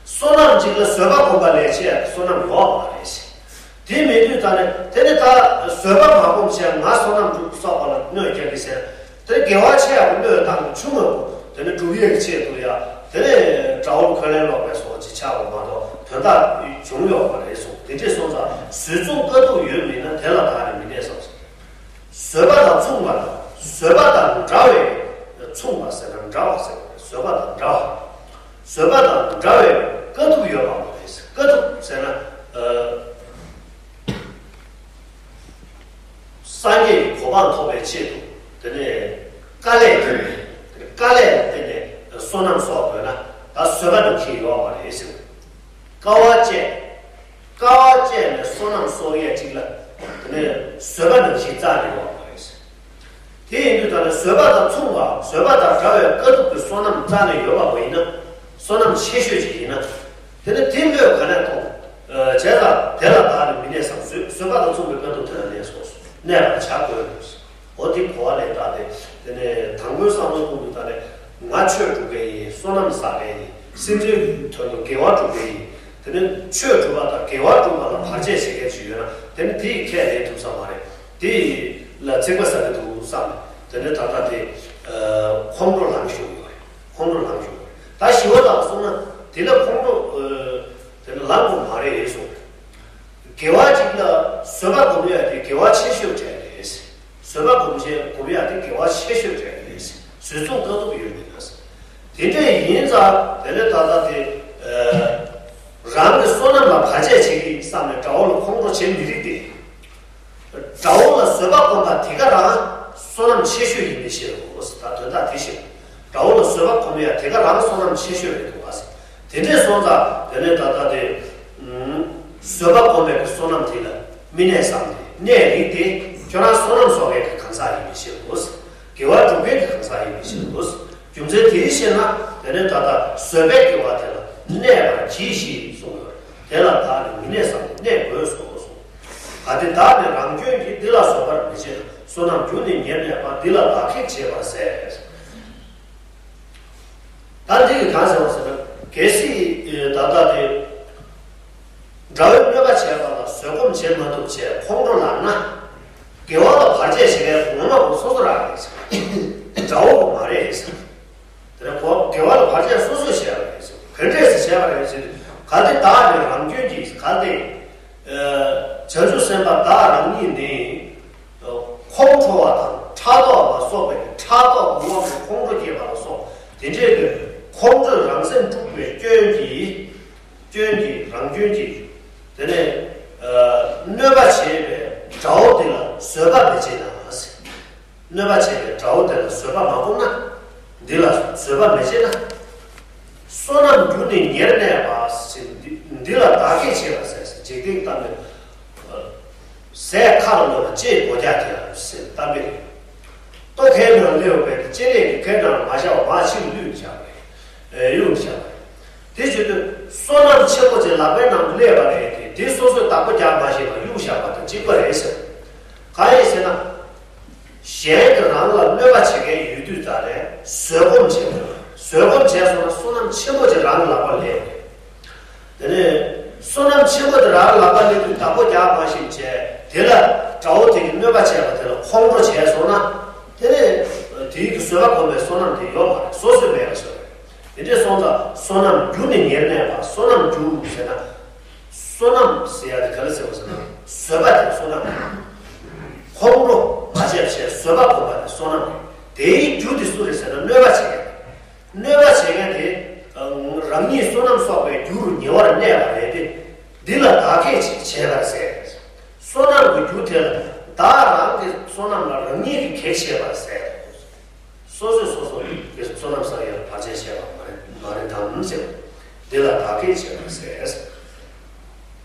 བསོད་ནམས་གཅིག་ལ་བཟོད་པ་སྒོམ་པ་ལས་ཆེ་བ་བསོད་ནམས་ཡོད་མ་རེད། དེ་མེད་དུས་ཙང་ནས་དེ་ནི་ད་བཟོད་པ་མ་སྒོམ་བྱས་ང་བསོད་ནམས་སྒྲུབ་སོགས་པ་ལ་གནོད་སྐྱེལ་གྱི་ཟེར། དེ་དགེ་བ་ཆེ་ཡང་གནོད་བཏང་གི་ཆུང་ངུ་དེ་ནི་སྒྲུབ་ཡས་ཀྱི་ཆེད་དུ་ཡང་དེ་ནི་དགྲ་བོར་འཁོན་ལན་སློག་པའི་སོགས་ཀྱི་ཆགས་པ་མ་གཏོགས་དོན་དག་བྱུང་ཡོད་མ་རེད་གསུངས། དེ་འདྲས་སོང་ཙང་གཟུགས་མཚོན་དཀའ་ཐུབ་ཡོད་མིན་ན་དེ་ལ་བདག་ནི་མི་གནས་སམ། བཟོད་པ་དང་མཚུངས་པ་དང་བཟོད་པ་དང་འདྲ་བའི། མཚུངས་པ་ཟེར་ན་འདྲ་བ་ཟེར་བ་རེད། བཟོད་པ་དང་འདྲ་བ། བཟོད་པ་དང་འདྲ་བའི་དཀའ་ཐུབ་ཡོད་པ་མ་རེད། དཀའ་ཐུབ་ཟེར་ན། ཨ། སངས་རྒྱས་ཀྱི་གོ་འཕང་ཐོབ་པའི་ཆེད་དུ་དེ་ནས་དཀའ་ལས་བརྒྱབ་པའི་དཀའ་ལས་ལ་བརྟེན་ བསོད་ནམས་གསོག་དགོས་ན་ད་བཟོད་པ་ནང་བཞིན་ཡོད་མ་རེད་ཟེར། དཀའ་བ་སྤྱད། དཀའ་བ་སྤྱད་ནས་བསོད་ནམས་གསོག་ཡས་གཅིག་ལ། དེ་ནས་བཟོད་པ་ནང་བཞིན་རྩ་ནས་ཡོད་མ་རེད་ཟེར། དེ་ཡིན་དུས་ད་ནི་བཟོད་པ་དང་མཚུངས་པ་བཟོད་པ་དང་འདྲ་བའི་དཀའ་ཐུབ་ཀྱི་བསོད་ནམས་རྩ་ནས་ཡོད་པ་བ་ཡིན་ན། བསོད་ནམས་ཆེ་ཤོས་ཅིག་ཡིན་ན། དེ་ནི་དེ་སྨོས་ག་ནས་གཏོང་། བྱས་ཙང་དེ་ལ་བདག་ནི་མི་གནས་སམ། བཟོད་བཟོད་པ་དང་མཚུངས་པའི་དཀའ་ཐུབ་དེ་ལ་གནས་སོ། གནས་པར་བྱ་དགོས། འོ་དེ་གོ་བ་ལས་བཏགས་ཏེ། དེ་ནས་དང་པོའི་བསམ་བློ་གཏོང་དུས་ད་ནས་ང་ཆོས་སྒྲུབ་མཁན་ཡིན། བསོད་ནམས་བསགས་མཁན་ཡིན། སེམས་ཅན་གྱི་དོན་དུ་དགེ་བ་སྒྲུབ་མཁན་ཡིན། དེ་ནས་ཆོས་སྒྲུབ་པ་དང་དགེ་བ་སྒྲུབ་པ་ལ་བར་ཆད་བྱེད་མཁན་ཅིག་ཡོད་ན་དེ་ནི་དེ་ཡི་ཁས་ལེན་ཐུབ་ས་མ་རེད། དེ་ལ་ཚིག་པ་ཟ་གི་འདུག་བསམ། དེ་ནས་ད་ལྟ་དེ་ཁོང་ཁྲོ་ལངས་བཞུགས་ཡོད་རེད། ཁོང་ཁྲོ་ལངས་བཞུགས་ཡོད་རེད། ད་ཞི་བ་ལྷ་གསུངས་ན་དེ་ལ་ཁོང་ཁྲོ་དེ་ནི་ལངས་དགོས་མ་རེད་གསུངས། དགེ་བ་གཅིག་ལ་བཟོད་པ་སྒོམ་ཡ་དེ་དགེ་བ་ཆེ་ཤོས་གྲས་རེད། བཟོད་པ་སྒོམ་བྱེད་སྒོམ་ཡ་དེ་དགེ་བ་ཆེ་ཤོས་གྲས་རེད། བཟོད་མཚུངས་དཀའ་ཐུབ་ཡོད་མེད་ན། དེ་འདྲས་ཡིན་ཙང་དེ་ནས་ད་ལྟ་དེ་རང་གི་བསོད་ནམས་ལ་བར་ཆད་བྱེད་ཀྱི་བསམ་ནས་དགྲ་བོ་ལ་ཁོང་ཁྲོ་བྱེད་མི་རིགས་ཏེ། དགྲ་བོ་ལ་བཟོད་པ་སྒོམ་པ་དེ་ག་རང་བསོད་ནམས་ཆེ་ཤོས་ཡིན་པའི་ཕྱིར་རོ། ད་དོན་དག་དེ་བཞིན་དགྲ་བོ་ལ་བཟོད་པ་སྒོམ་ཡ་དེ་ག་རང་བསོད་ནམས་ཆེ་ཤོས་རེད་འདུག་བ། དེ་འདྲས་སོང་ཙང་དེ་ནས་ད་ལྟ་དེ་བཟོད་པ་སྒོམ་པའི་གི་བསོད་ནམས་དེ་ལ་མི་གནས་སམ། དེ་གནས་རིགས་དེ་ཁྱོད་རང་བསོད་ནམས་གསོག་མཁན་གྱི་གང་ཟག་ཡིན་པའི་ཕྱིར་རོ། དགེ་བ་སྒྲུབ་མཁན་གྱི་གང་ཟག་ཡིན་པའི་ཕྱིར་རོ། རྒྱུ་མཚན་དེའི་ཕྱིར་ན་དེ་ནས་ད་ལྟ་བཟོད་པའི་དགེ་བ་དེ་ལ་གནས་པར་གྱིས་ཤིག་གསུངས་ཡོད། དེ་ལ་བདག་ནི་མི་གནས་སམ། གནས་དགོས་སོ་གསུངས། གལ་ཏེ་བདག་ནི་རང་སྐྱོན་གྱིས། འདི་ལ་བཟོད་པར་མི་བྱེད་ན། བསོད་ནམས་རྒྱུ་ནི་ཉེར་གནས་པ། འདི་ལ་བདག་གེགས་བྱེད་པར་ཟད། ད་འདི་གིས་གང་ཟེར་བ་ཟེར་ན། གལ་སྲིད་ད་ལྟ་དེ་དགྲ་བོས་གནོད་པ་བྱས་པ་ལ་བཟོད་སྒོམ་བྱེད་མ་ཐུབ་བྱས་ཁོང་ཁྲོ་ལངས་ན། དགེ་བ་ལ་བར་ཆད་བྱེད་མཁན་ངོ་མ་ཁོ་སོ་སོ་རང་རེད་ཟེར། དགྲ་བོ་མ་རེད་ཟེར། དེ་ནས་ཁོ་དགེ་བ་ལ་བར་ཆད་སོ་སོས་བྱས་པ་རེད་ཟེར། ག་འདྲས་སེ་བྱས་པ་རེད་ཟེར། གལ་ཏེ་བདག་ནི་རང་སྐྱོན་གྱིས། གལ་ཏེ་བྱང་ཆུབ་སེམས་དཔའ་བདག་རང་ཉིད་ནི་ཁོང་ཁྲོ་བ་དང་ཕྲག་དོག་ལ་སོགས་པའི་ཕྲག་དོག་ངོ་བོ་ཁོང་ཁྲོ་སྐྱེས་པ་ལ་སོགས་དེ་འདྲས་ཀྱི་ཁོང་ཁྲོས་རང་སེམས་དཀྲུགས་པའི་སྐྱོན་གྱིས། སྐྱོན་གྱིས་རང་སྐྱོན་གྱིས། དེ་ནས་གནོད་པ་བྱེད་པའི་དགྲ་བོ་དེ་ལ་བཟོད་པ་མི་བྱེད་ན། གནོད་པ་བྱེད་པའི་དགྲ་བོ་དེ་ལ་བཟོད་པ་མ་སྒོམ་ན། འདི་ལ་བཟོད་པ་མི་བྱེད་ན། བསོད་ནམས་རྒྱུ་ནི་ཉེར་གནས་པ་ཟེར། འདི་འདི་ལ་བདག་གེགས་བྱེད་པར་ཟད་ཟེར། འཇིག་རྟེན་གཏམ་དཔེ། ཟས་ཁ་ལ་གནོད་པ་ལྕེས་སྒོ་རྒྱག་དེ་ལ་ཟེར་གཏམ་དཔེ་རེད། ལྟོ་ཁའི་ནང་སླེབས་པའི་ལྕེ་ལས་ཀྱི་ཁའི་ནང་ལ་མ་བཞག་པར་ཕྱི་ལ་བླུགས་བཞག་པ་རེད། ཨེ་གཡུགས་བཞག་པ་རེད། དེ་བྱེད་དུས་བསོད་ནམས་ཆེན་པོ་ཅིག་ལག་པའི་ནང་དུ་སླེབས་པ་རེད་དེ། དེ་སོ་སོས་བདག་པོ་རྒྱག་མ་ཤེས་པར་གཡུགས་བཞག་པ་དང་གཅིག་པ་རེད་ཟེར། གང་ཡིན་ཟེར་ན། གཞན་གྱིས་རང་ལ་གནོད་པ་བྱེད་མཁན་ཡོད་དུས་ཙ་ནས་བཟོད་སྒོམ་བྱེད་དགོས། བཟོད་སྒོམ་བྱས་སོང་ན་བསོད་ནམས་ཆེན་པོ་ཅིག་རང་གི་ལག་པར་སླེབས། དེ་ནས་བསོད་ནམས་ཆེན་པོ་དེ་རང་གི་ལག་པར་སླེབས་དུས་བདག་པོ་རྒྱག་མ་ཤེས་བྱས། དེ་ལ་དགྲ་བོ་དེ་གིས་གནོད་པ་བྱས་པ་དེ་ལ་ཁོང་ཁྲོ་བྱས་སོང་ན། དེ་ནས་དེའི་གི་བཟོད་པ་སྒོམ་པའི་བསོད་ནམས་དེ་ཡོད་མ་རེད། སོ་སོས་མེད་པ་བཟོས་རེད། དེ་འདྲས་སོང་ཙང་བསོད་ནམས་རྒྱུ་ནི་ཉེར་གནས་པ། བསོད་ནམས་རྒྱུ་ཟེར་ན། བསོད་ནམས་ཟེར་ཡ་དེ་ག་རེ་ཟེར་བ་ཟེར་ན། བཟོད་པ་དེ་བསོད་ནམས་རེད། ཁོང་ཁྲོ་མ་བྱས་བྱས་བཟོད་པ་སྒོམ་པ་དེ་བསོད་ནམས་རེད། དེའི་རྒྱུ་དེ་སུ་རེད་ཟེར་ན་གནོད་པ་བྱེད་མཁན། གནོད་པ་བྱེད་མཁན་དེ་རང་ཉིད་བསོད་ནམས་གསོག་པའི་རྒྱུ་རུ་ཉེ་བར་གནས་པ་རེད་དེ། འདི་ལ་བདག་གེགས་བྱེད་པར་ཟད། བསོད་ནམས་ཀྱི་རྒྱུ་དེ་ལ་བདག་རང་གི་བསོད་ནམས་ལ་རང་ཉིད་ཀྱིས་གེགས་བྱེད་པར་ཟད། སོ་སོས་སོ་སོ་གི་བསོད་ནམས་བསགས་ཡར་བར་ཆད་བྱས་པ་མ་རེད་མ་རེད་དམ་ཟེར། འདི་ལ་བདག་གེགས་བྱེད་པར་ཟད།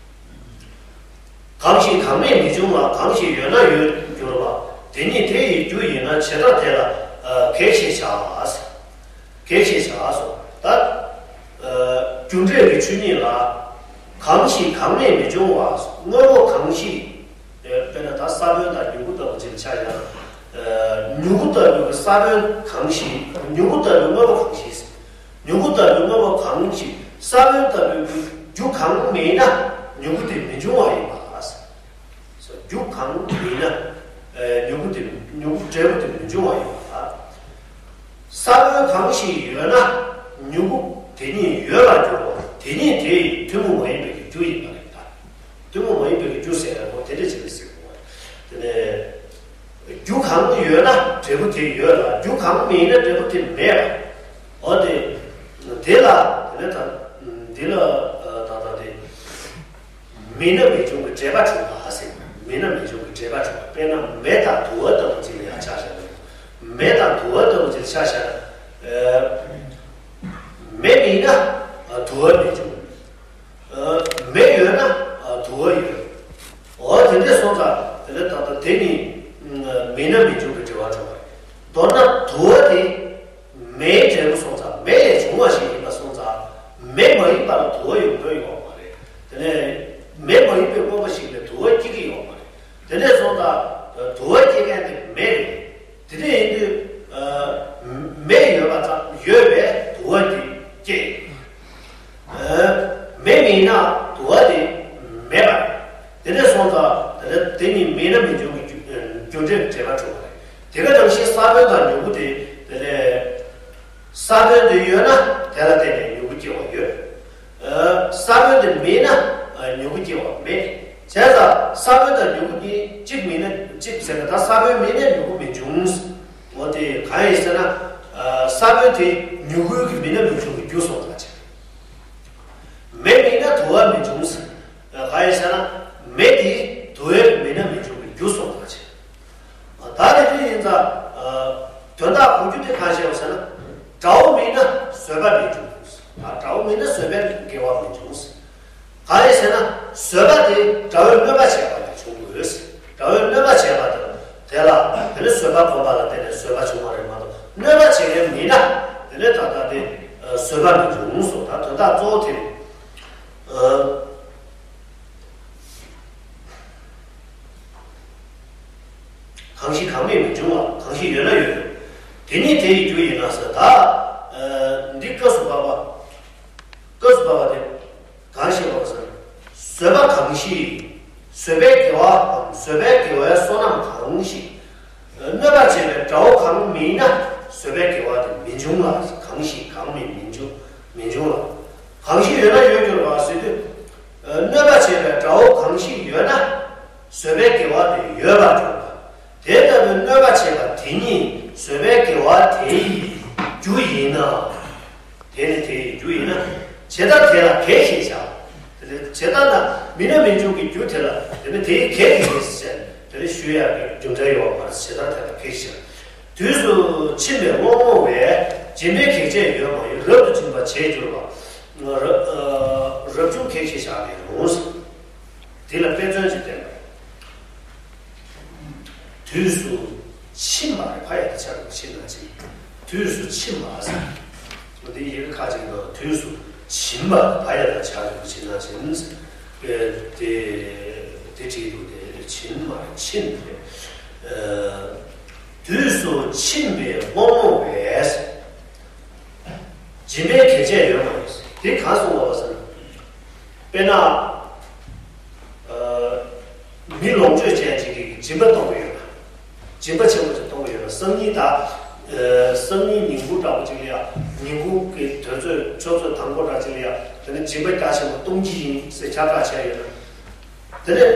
གང་ཞིག་གང་མེད་མི་འབྱུང་བ། གང་ཞིག་ཡོད་ན་ཡོད་འགྱུར་བ། དེ་ཉིད་དེ་ཡི་རྒྱུ་ཡིན་ན། ཇི་ལྟར་དེ་ལ་གེགས་ཞེས་བྱ། གེགས་ཞེས་བྱ་སོ། ད་རྒྱུ་འབྲས་ཀྱི་ཆོས་ཉིད་ལ་གང་ཞིག་གང་མེད་མི་འབྱུང་བ། དངོས་པོ་གང་ཞིག་དཔེར་ན་ད་ས་བོན་དང་མྱུ་གུ་ལྟ་བུ་ཅིག་ལ་ཆ་བཞག་ན། མྱུ་གུ་ལྟ་བུའི་ས་བོན་གང་ཞིག་མྱུ་གུ་ལྟ་བུའི་དངོས་པོ་གང་ཞིག་མྱུ་གུ་ལྟ་བུའི་དངོས་པོ་གང་ཞིག་ས་བོན་ལྟ་བུའི་རྒྱུ་གང་མེད་ན་མྱུ་གུ་དེ་མི་འབྱུང་བ་ཡིན་པ། རྒྱུ་གང་མེད་ན་མྱུ་གུ་དེ་མྱུ་གུ་འབྲས་བུ་དེ་མི་འབྱུང་བ་ཡིན་པ། ས་བོན་གང་ཞིག་ཡོད་ན་མྱུ་གུ་དེ་ཉིད་ཡོད་པར་འགྱུར་རོ། དེ་ཉིད་དེ་ཡི་ཐུན་མོང་མ་ཡིན་པའི་རྒྱུ་ཡིན་པ་རེད་ད། ཐུན་མོང་མ་ཡིན་པའི་རྒྱུ་ཟེར་ཡག་པོ་དེ་འདྲ་ཅིག་རེད་ཟེར་གོ། དེ་ནས་རྒྱུ་གང་ཡོད་ན་འབྲས་བུ་དེ་ཡོད་ལ། རྒྱུ་གང་མེད་ན་འབྲས་བུ་དེ་མེད་པ། འོ་དེ། དེ་ལ་དེ་ནས་ད་འདི་ལ་ད་ལྟ་དེ་མེད་ན་མི་འབྱུང་གི་འབྲེལ་པ་འཁྲུལ་པ་ཟེར། མེད་ན་མི་འབྱུང་གི་འབྲེལ་པ་འཁྲུལ་པ། དཔེར་ན་མེ་དང་དུ་བ་ལྟ་བུ་ཅིག་ལ་ཡང་ཆ་བཞག་ན། མེ་དང་དུ་བ་ལྟ་བུ་ཅིག་ལ་ཆ་བཞག་ན། ཡིན་ན་དུ་བ་མི་འབྱུང་། མེ་ཡོད་ན་དུ་བ་ཡོད། འོ་དེ་འདྲས་སོང་ཙང་དེ་ལས་ད་ལྟ་དེ་གཉིས་མེད་ན་མི་འབྱུང་གི་འབྲེལ་བ་འགྲོ་བ་རེད། མདོར་ན་དུ་བ་དེ་མེའི་འབྲས་བུ་སོང་ཙང་མེ་ལས་བྱུང་བ་ཞིག་ཡིན་པ་སོང་ཙང་མེ་མ་ཡིན་པ་ལ་དུ་བ་ཡོང་དོན་ཡོད་མ་རེད། དེ་ནས་མེ་མ་ཡིན་པའི་སྤངས་པ་ཞིག་ལས་དུ་བ་སྐྱེ་གི་ཡོད་མ་རེད། དེ་འདྲས་སོང་ཙང་དུ་བ་སྐྱེ་མཁན་དེ་མེ་རེད། དེ་འདྲ་ཡིན་དུས། མེ་ཡོད་པ་ཙམ་ཡོད་པས་དུ་བ་དེ་སྐྱེ། མེ་མེད་ན་དུ་བ་དེ་མེད་པ་རེད། དེ་འདྲ་སོང་ཙང་དེ་ལ་དེ་གཉིས་མེད་ན་མི་འབྱུང་གི་རྒྱུ་རྒྱུ་འབྲས་འབྲེལ་པ་གྲུབ་པ་རེད། དེ་ག་ནང་བཞིན་ས་བོན་དང་མྱུ་གུ་དེ་དེ་ལས། ས་བོན་དེ་ཡོད་ན་དེ་ལ་བརྟེན་ནས་མྱུ་གུ་སྐྱེ་བ་ཡོད། ས་བོན་དེ་མེད་ན་མྱུ་གུ་སྐྱེ་བ་མེད། བྱས་ཙང་ས་བོན་དང་མྱུ་གུ་གཉིས་གཅིག་མེད་ན་གཅིག་ཟེར་ན་ད་ས་བོན་མེད་ན་མྱུ་གུ་མི་འབྱུང་། འོ་དེ་གང་ཡིན་ཟེར་ན། ས་བོན་དེ་མྱུ་གུ་གི་མེད་ན་མི་འབྱུང་གི་རྒྱུ་སོང་ཙང་བྱས། མེ་མེད་ན་དུ་བ་མི་འབྱུང་ཟེར། གང་ཡིན་ཟེར་ན་མེ་དེ་དུ་བ་མེད་ན་མི་འབྱུང་གི་རྒྱུ་སོང་ཙང་བྱས། ད་དེ་དུས་ཡིན་ཙང་། དོན་དག་གོ་རྒྱུ་དེ་གང་ཞེས་པ་ཟེར་ན། དགྲ་བོ་མེད་ན་བཟོད་པ་མི་འབྱུང་། དགྲ་བོ་མེད་ན་བཟོད་པའི་དགེ་བ་མི་འབྱུང་། གང་ཡིན་ཟེར་ན་བཟོད་པ་དེ་དགྲ་བོས་གནོད་པ་བྱས་པ་ལས་བྱུང་དགོས། དགྲ་བོས་གནོད་པ་བྱས་པ་དང་དེ་ལ་དེ་ནི་བཟོད་པ་སྒོམ་པ་ལ་བརྟེན་ནས་བཟོད་པ་བྱུང་བ་རེད་མ་གཏོགས་གནོད་པ་བྱེད་མཁན་མེད་ན་དེ་ནི་ད་ལྟ་དེ་བཟོད་པ་མི་འབྱུང་སོ། ད་དོན་དག་གཙོ་བོ་དེ་རེད། གང་ཞིག་གང་མེད་མི་འབྱུང་བ། གང་ཞིག་ཡོད་ན་ཡོད། དེ་ཉིད་དེ་ཡི་རྒྱུ་ཡིན་ན་ཟེར། ད་འདི་སྐབས་སུ་བབ་པ། སྐབས་སུ་བབ་པ་དེ་གང་ཞིག་བབ་པ་ཟེར། བཟོད་པ་གང་ཞིག་བཟོད་པའི་དགེ་བའམ་བཟོད་པའི་དགེ་བའི་བསོད་ནམས་གང་ཞིག་གནོད་པ་བྱེད་པའི་དགྲ་བོ་གང་མེད་ན་བཟོད་པའི་དགེ་བ་དེ་མི་འབྱུང་ལ། གང་ཞིག་གང་མེད་མི་འབྱུང་མི་འབྱུང་ལ། གང་ཞིག་ཡོད་ན་ཡོད་གྱུར་པ་ཟེར་དུས། གནོད་པ་བྱེད་པའི་དགྲ་བོ་གང་ཞིག་ཡོད་ན། བཟོད་པའི་དགེ་བ་དེ་ཡོད་པར་གྱུར་པ། དེ་ལྟ་བུའི་གནོད་པ་བྱེད་པ་དེ་ཉིད་བཟོད་པའི་དགེ་བ་དེ་ཡི་རྒྱུ་ཡིན་ན། དེ་ནི་དེ་ཡི་རྒྱུ་ཡིན་ན། ཇི་ལྟར་དེ་ལ་གེགས་ཞེས་བྱ། དེ་ལས་ཇི་ལྟར་ན་མེད་ན་མི་འབྱུང་གི་རྒྱུ་དེ་ལ་དེ་ནི་དེ་ཡི་གེགས་ཡིན་ཟེར་དེ་ནི་ཞུ་ཡག་གི་རྒྱུ་མཚན་ཡོད་པར་ཇི་ལྟར་དེ་ལ་གེགས་ཞེས། དུས་སུ་ཕྱིན་པའི་སློང་མོ་བས། སྦྱིན་པའི་གེགས་བྱས་ཡོད་མ་ཡིན། རབ་ཏུ་སྦྱིན་པ་བྱས་གྱུར་པ། རབ་རབ་བྱུང་གེགས་ཞེས་བྱ་མི་རུང་། དེ་ལ་དཔེ་མཚོན་ཅིག་བསྟན་པ། དུས་སུ་ཕྱིན་པ་རེད། ཕ་ཡ་དང་ཆ་རུ་ཕྱིན་ན་ཕྱིན། དུས་སུ་ཕྱིན་པ་ཟེར། འདི་ཡི་གེ་ཁ་ཅིག་ནང་དུས་སུ་ཕྱིན་པ་ཕ་ཡ་དང་ཆ་རུ་ཕྱིན་ན་ཕྱིན། དེ་དེ་བྲིས་འདུག་དེ་ཕྱིན་མ་རེད། ཕྱིན་རེད། དུས་སུ་ཕྱིན་པའི་སློང་མོ་བས། སྦྱིན་པའི་གེགས་བྱས་ཡོད་མ་རེད། དེ་གང་གསུངས་པ་ཟེར་ན། དཔེར་ན། མི་ལོངས་སྤྱོད་ཅན་ཅིག་གིས་སྦྱིན་པ་གཏོང་གི་ཡོད་ན། སྦྱིན་པ་ཆེན་པོ་ཅིག་གཏོང་གི་ཡོད་ན་སང་ཉིན་ད། སང་ཉིན་ཉིན་གུང་འདྲ་པོ་ཅིག་ལ་ཡ། ཉིན་གུང་གི་དུས་ཚོད་ཆུ་ཚོད་དང་པོ་འདྲ་ཅིག་ལ་ཡ། དེ་ནི་སྦྱིན་པ་རྒྱ་ཆེན་པོ་གཏོང་གི་ཡིན་ཟེར་ཁྱབ་བསྒྲགས་བྱས་ཡོད་ན། དེ་ནི།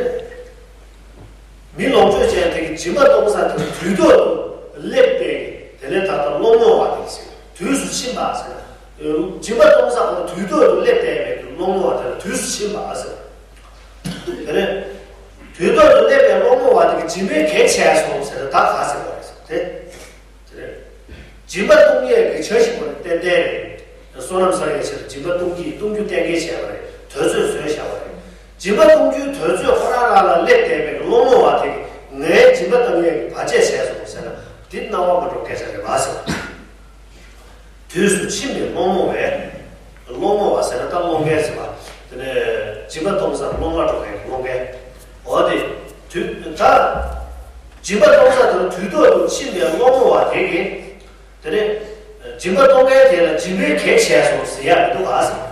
མི་ལོངས་སྤྱོད་ཅན་དེ་གིས་སྦྱིན་པ་གཏོང་ས་དེ་དུས་ཐོག་ཏུ་སླེབས་པས་དེ་ནས་ད་ལྟ་སློང་མོ་བ་དེ་ཟེར། དུས་སུ་ཕྱིན་པ་ཟེར། སྦྱིན་པ་གཏོང་ས་ཁོ་དུས་ཐོག་ཏུ་སླེབས་པས་དུས་སློང་མོ་བ་དེ་ལ་དུས་སུ་ཕྱིན་པ་ཟེར། དེ་ནས་དུས་ཐོག་ཏུ་སླེབས་པའི་སློང་མོ་བ་དེ་གིས་སྦྱིན་པའི་གེགས་བྱས་སོང་ཟེར་ད་ག་ཟེར་བ་རེད་ཟེར་དེ། དེ་རེད། སྦྱིན་པ་གཏོང་ཡས་ཀྱི་བྱ་ཞིག་པ་ནི་ཏན་ཏན་རེད། བསོད་ནམས་བསགས་ཡས་ཆེད་དུ་སྦྱིན་པ་གཏོང་གི་གཏོང་རྒྱུ་གཏན་འཁེལ་བྱས་པ་རེད། དུས་ཚོད་བཟོས་བཞག་པ་རེད། སྦྱིན་པ་གཏོང་རྒྱུའི་དུས་ཚོད་ཁོ་རང་རང་ལ་སླེབས་བསྡད་པའི་སློང་མོ་བ་དེ་གིས་ངའི་སྦྱིན་པ་གཏོང་ཡས་ཀྱི་བར་ཆད་བྱས་སོང་ཟེར་ན་འདི་སྣང་བ་མ་འགྲོ་སྐད་ཆ་རེད་པ་ཟེར། དུས་སུ་ཕྱིན་པའི་སློང་མོ་བས། སློང་མོ་བ་ཟེར་ན་ད་སློང་མཁན་ཟེར་བ། དེ་ནས་སྦྱིན་པ་གཏོང་ས་སློང་མ་འགྲོ་མཁན་སློང་མཁན། འོ་དེ། དུས་ད། སྦྱིན་པ་གཏོང་ས་དེ་ལ་དུས་ཐོག་ཏུ་ཕྱིན་པའི་སློང་མོ་བ་དེ་གིས། དེ་ནས། སྦྱིན་པ་གཏོང་མཁན་དེ་ལ་སྦྱིན་པའི་གེགས་བྱས་སོང་ཟེར་ཡག་མི་འདུག་ག་ཟེར།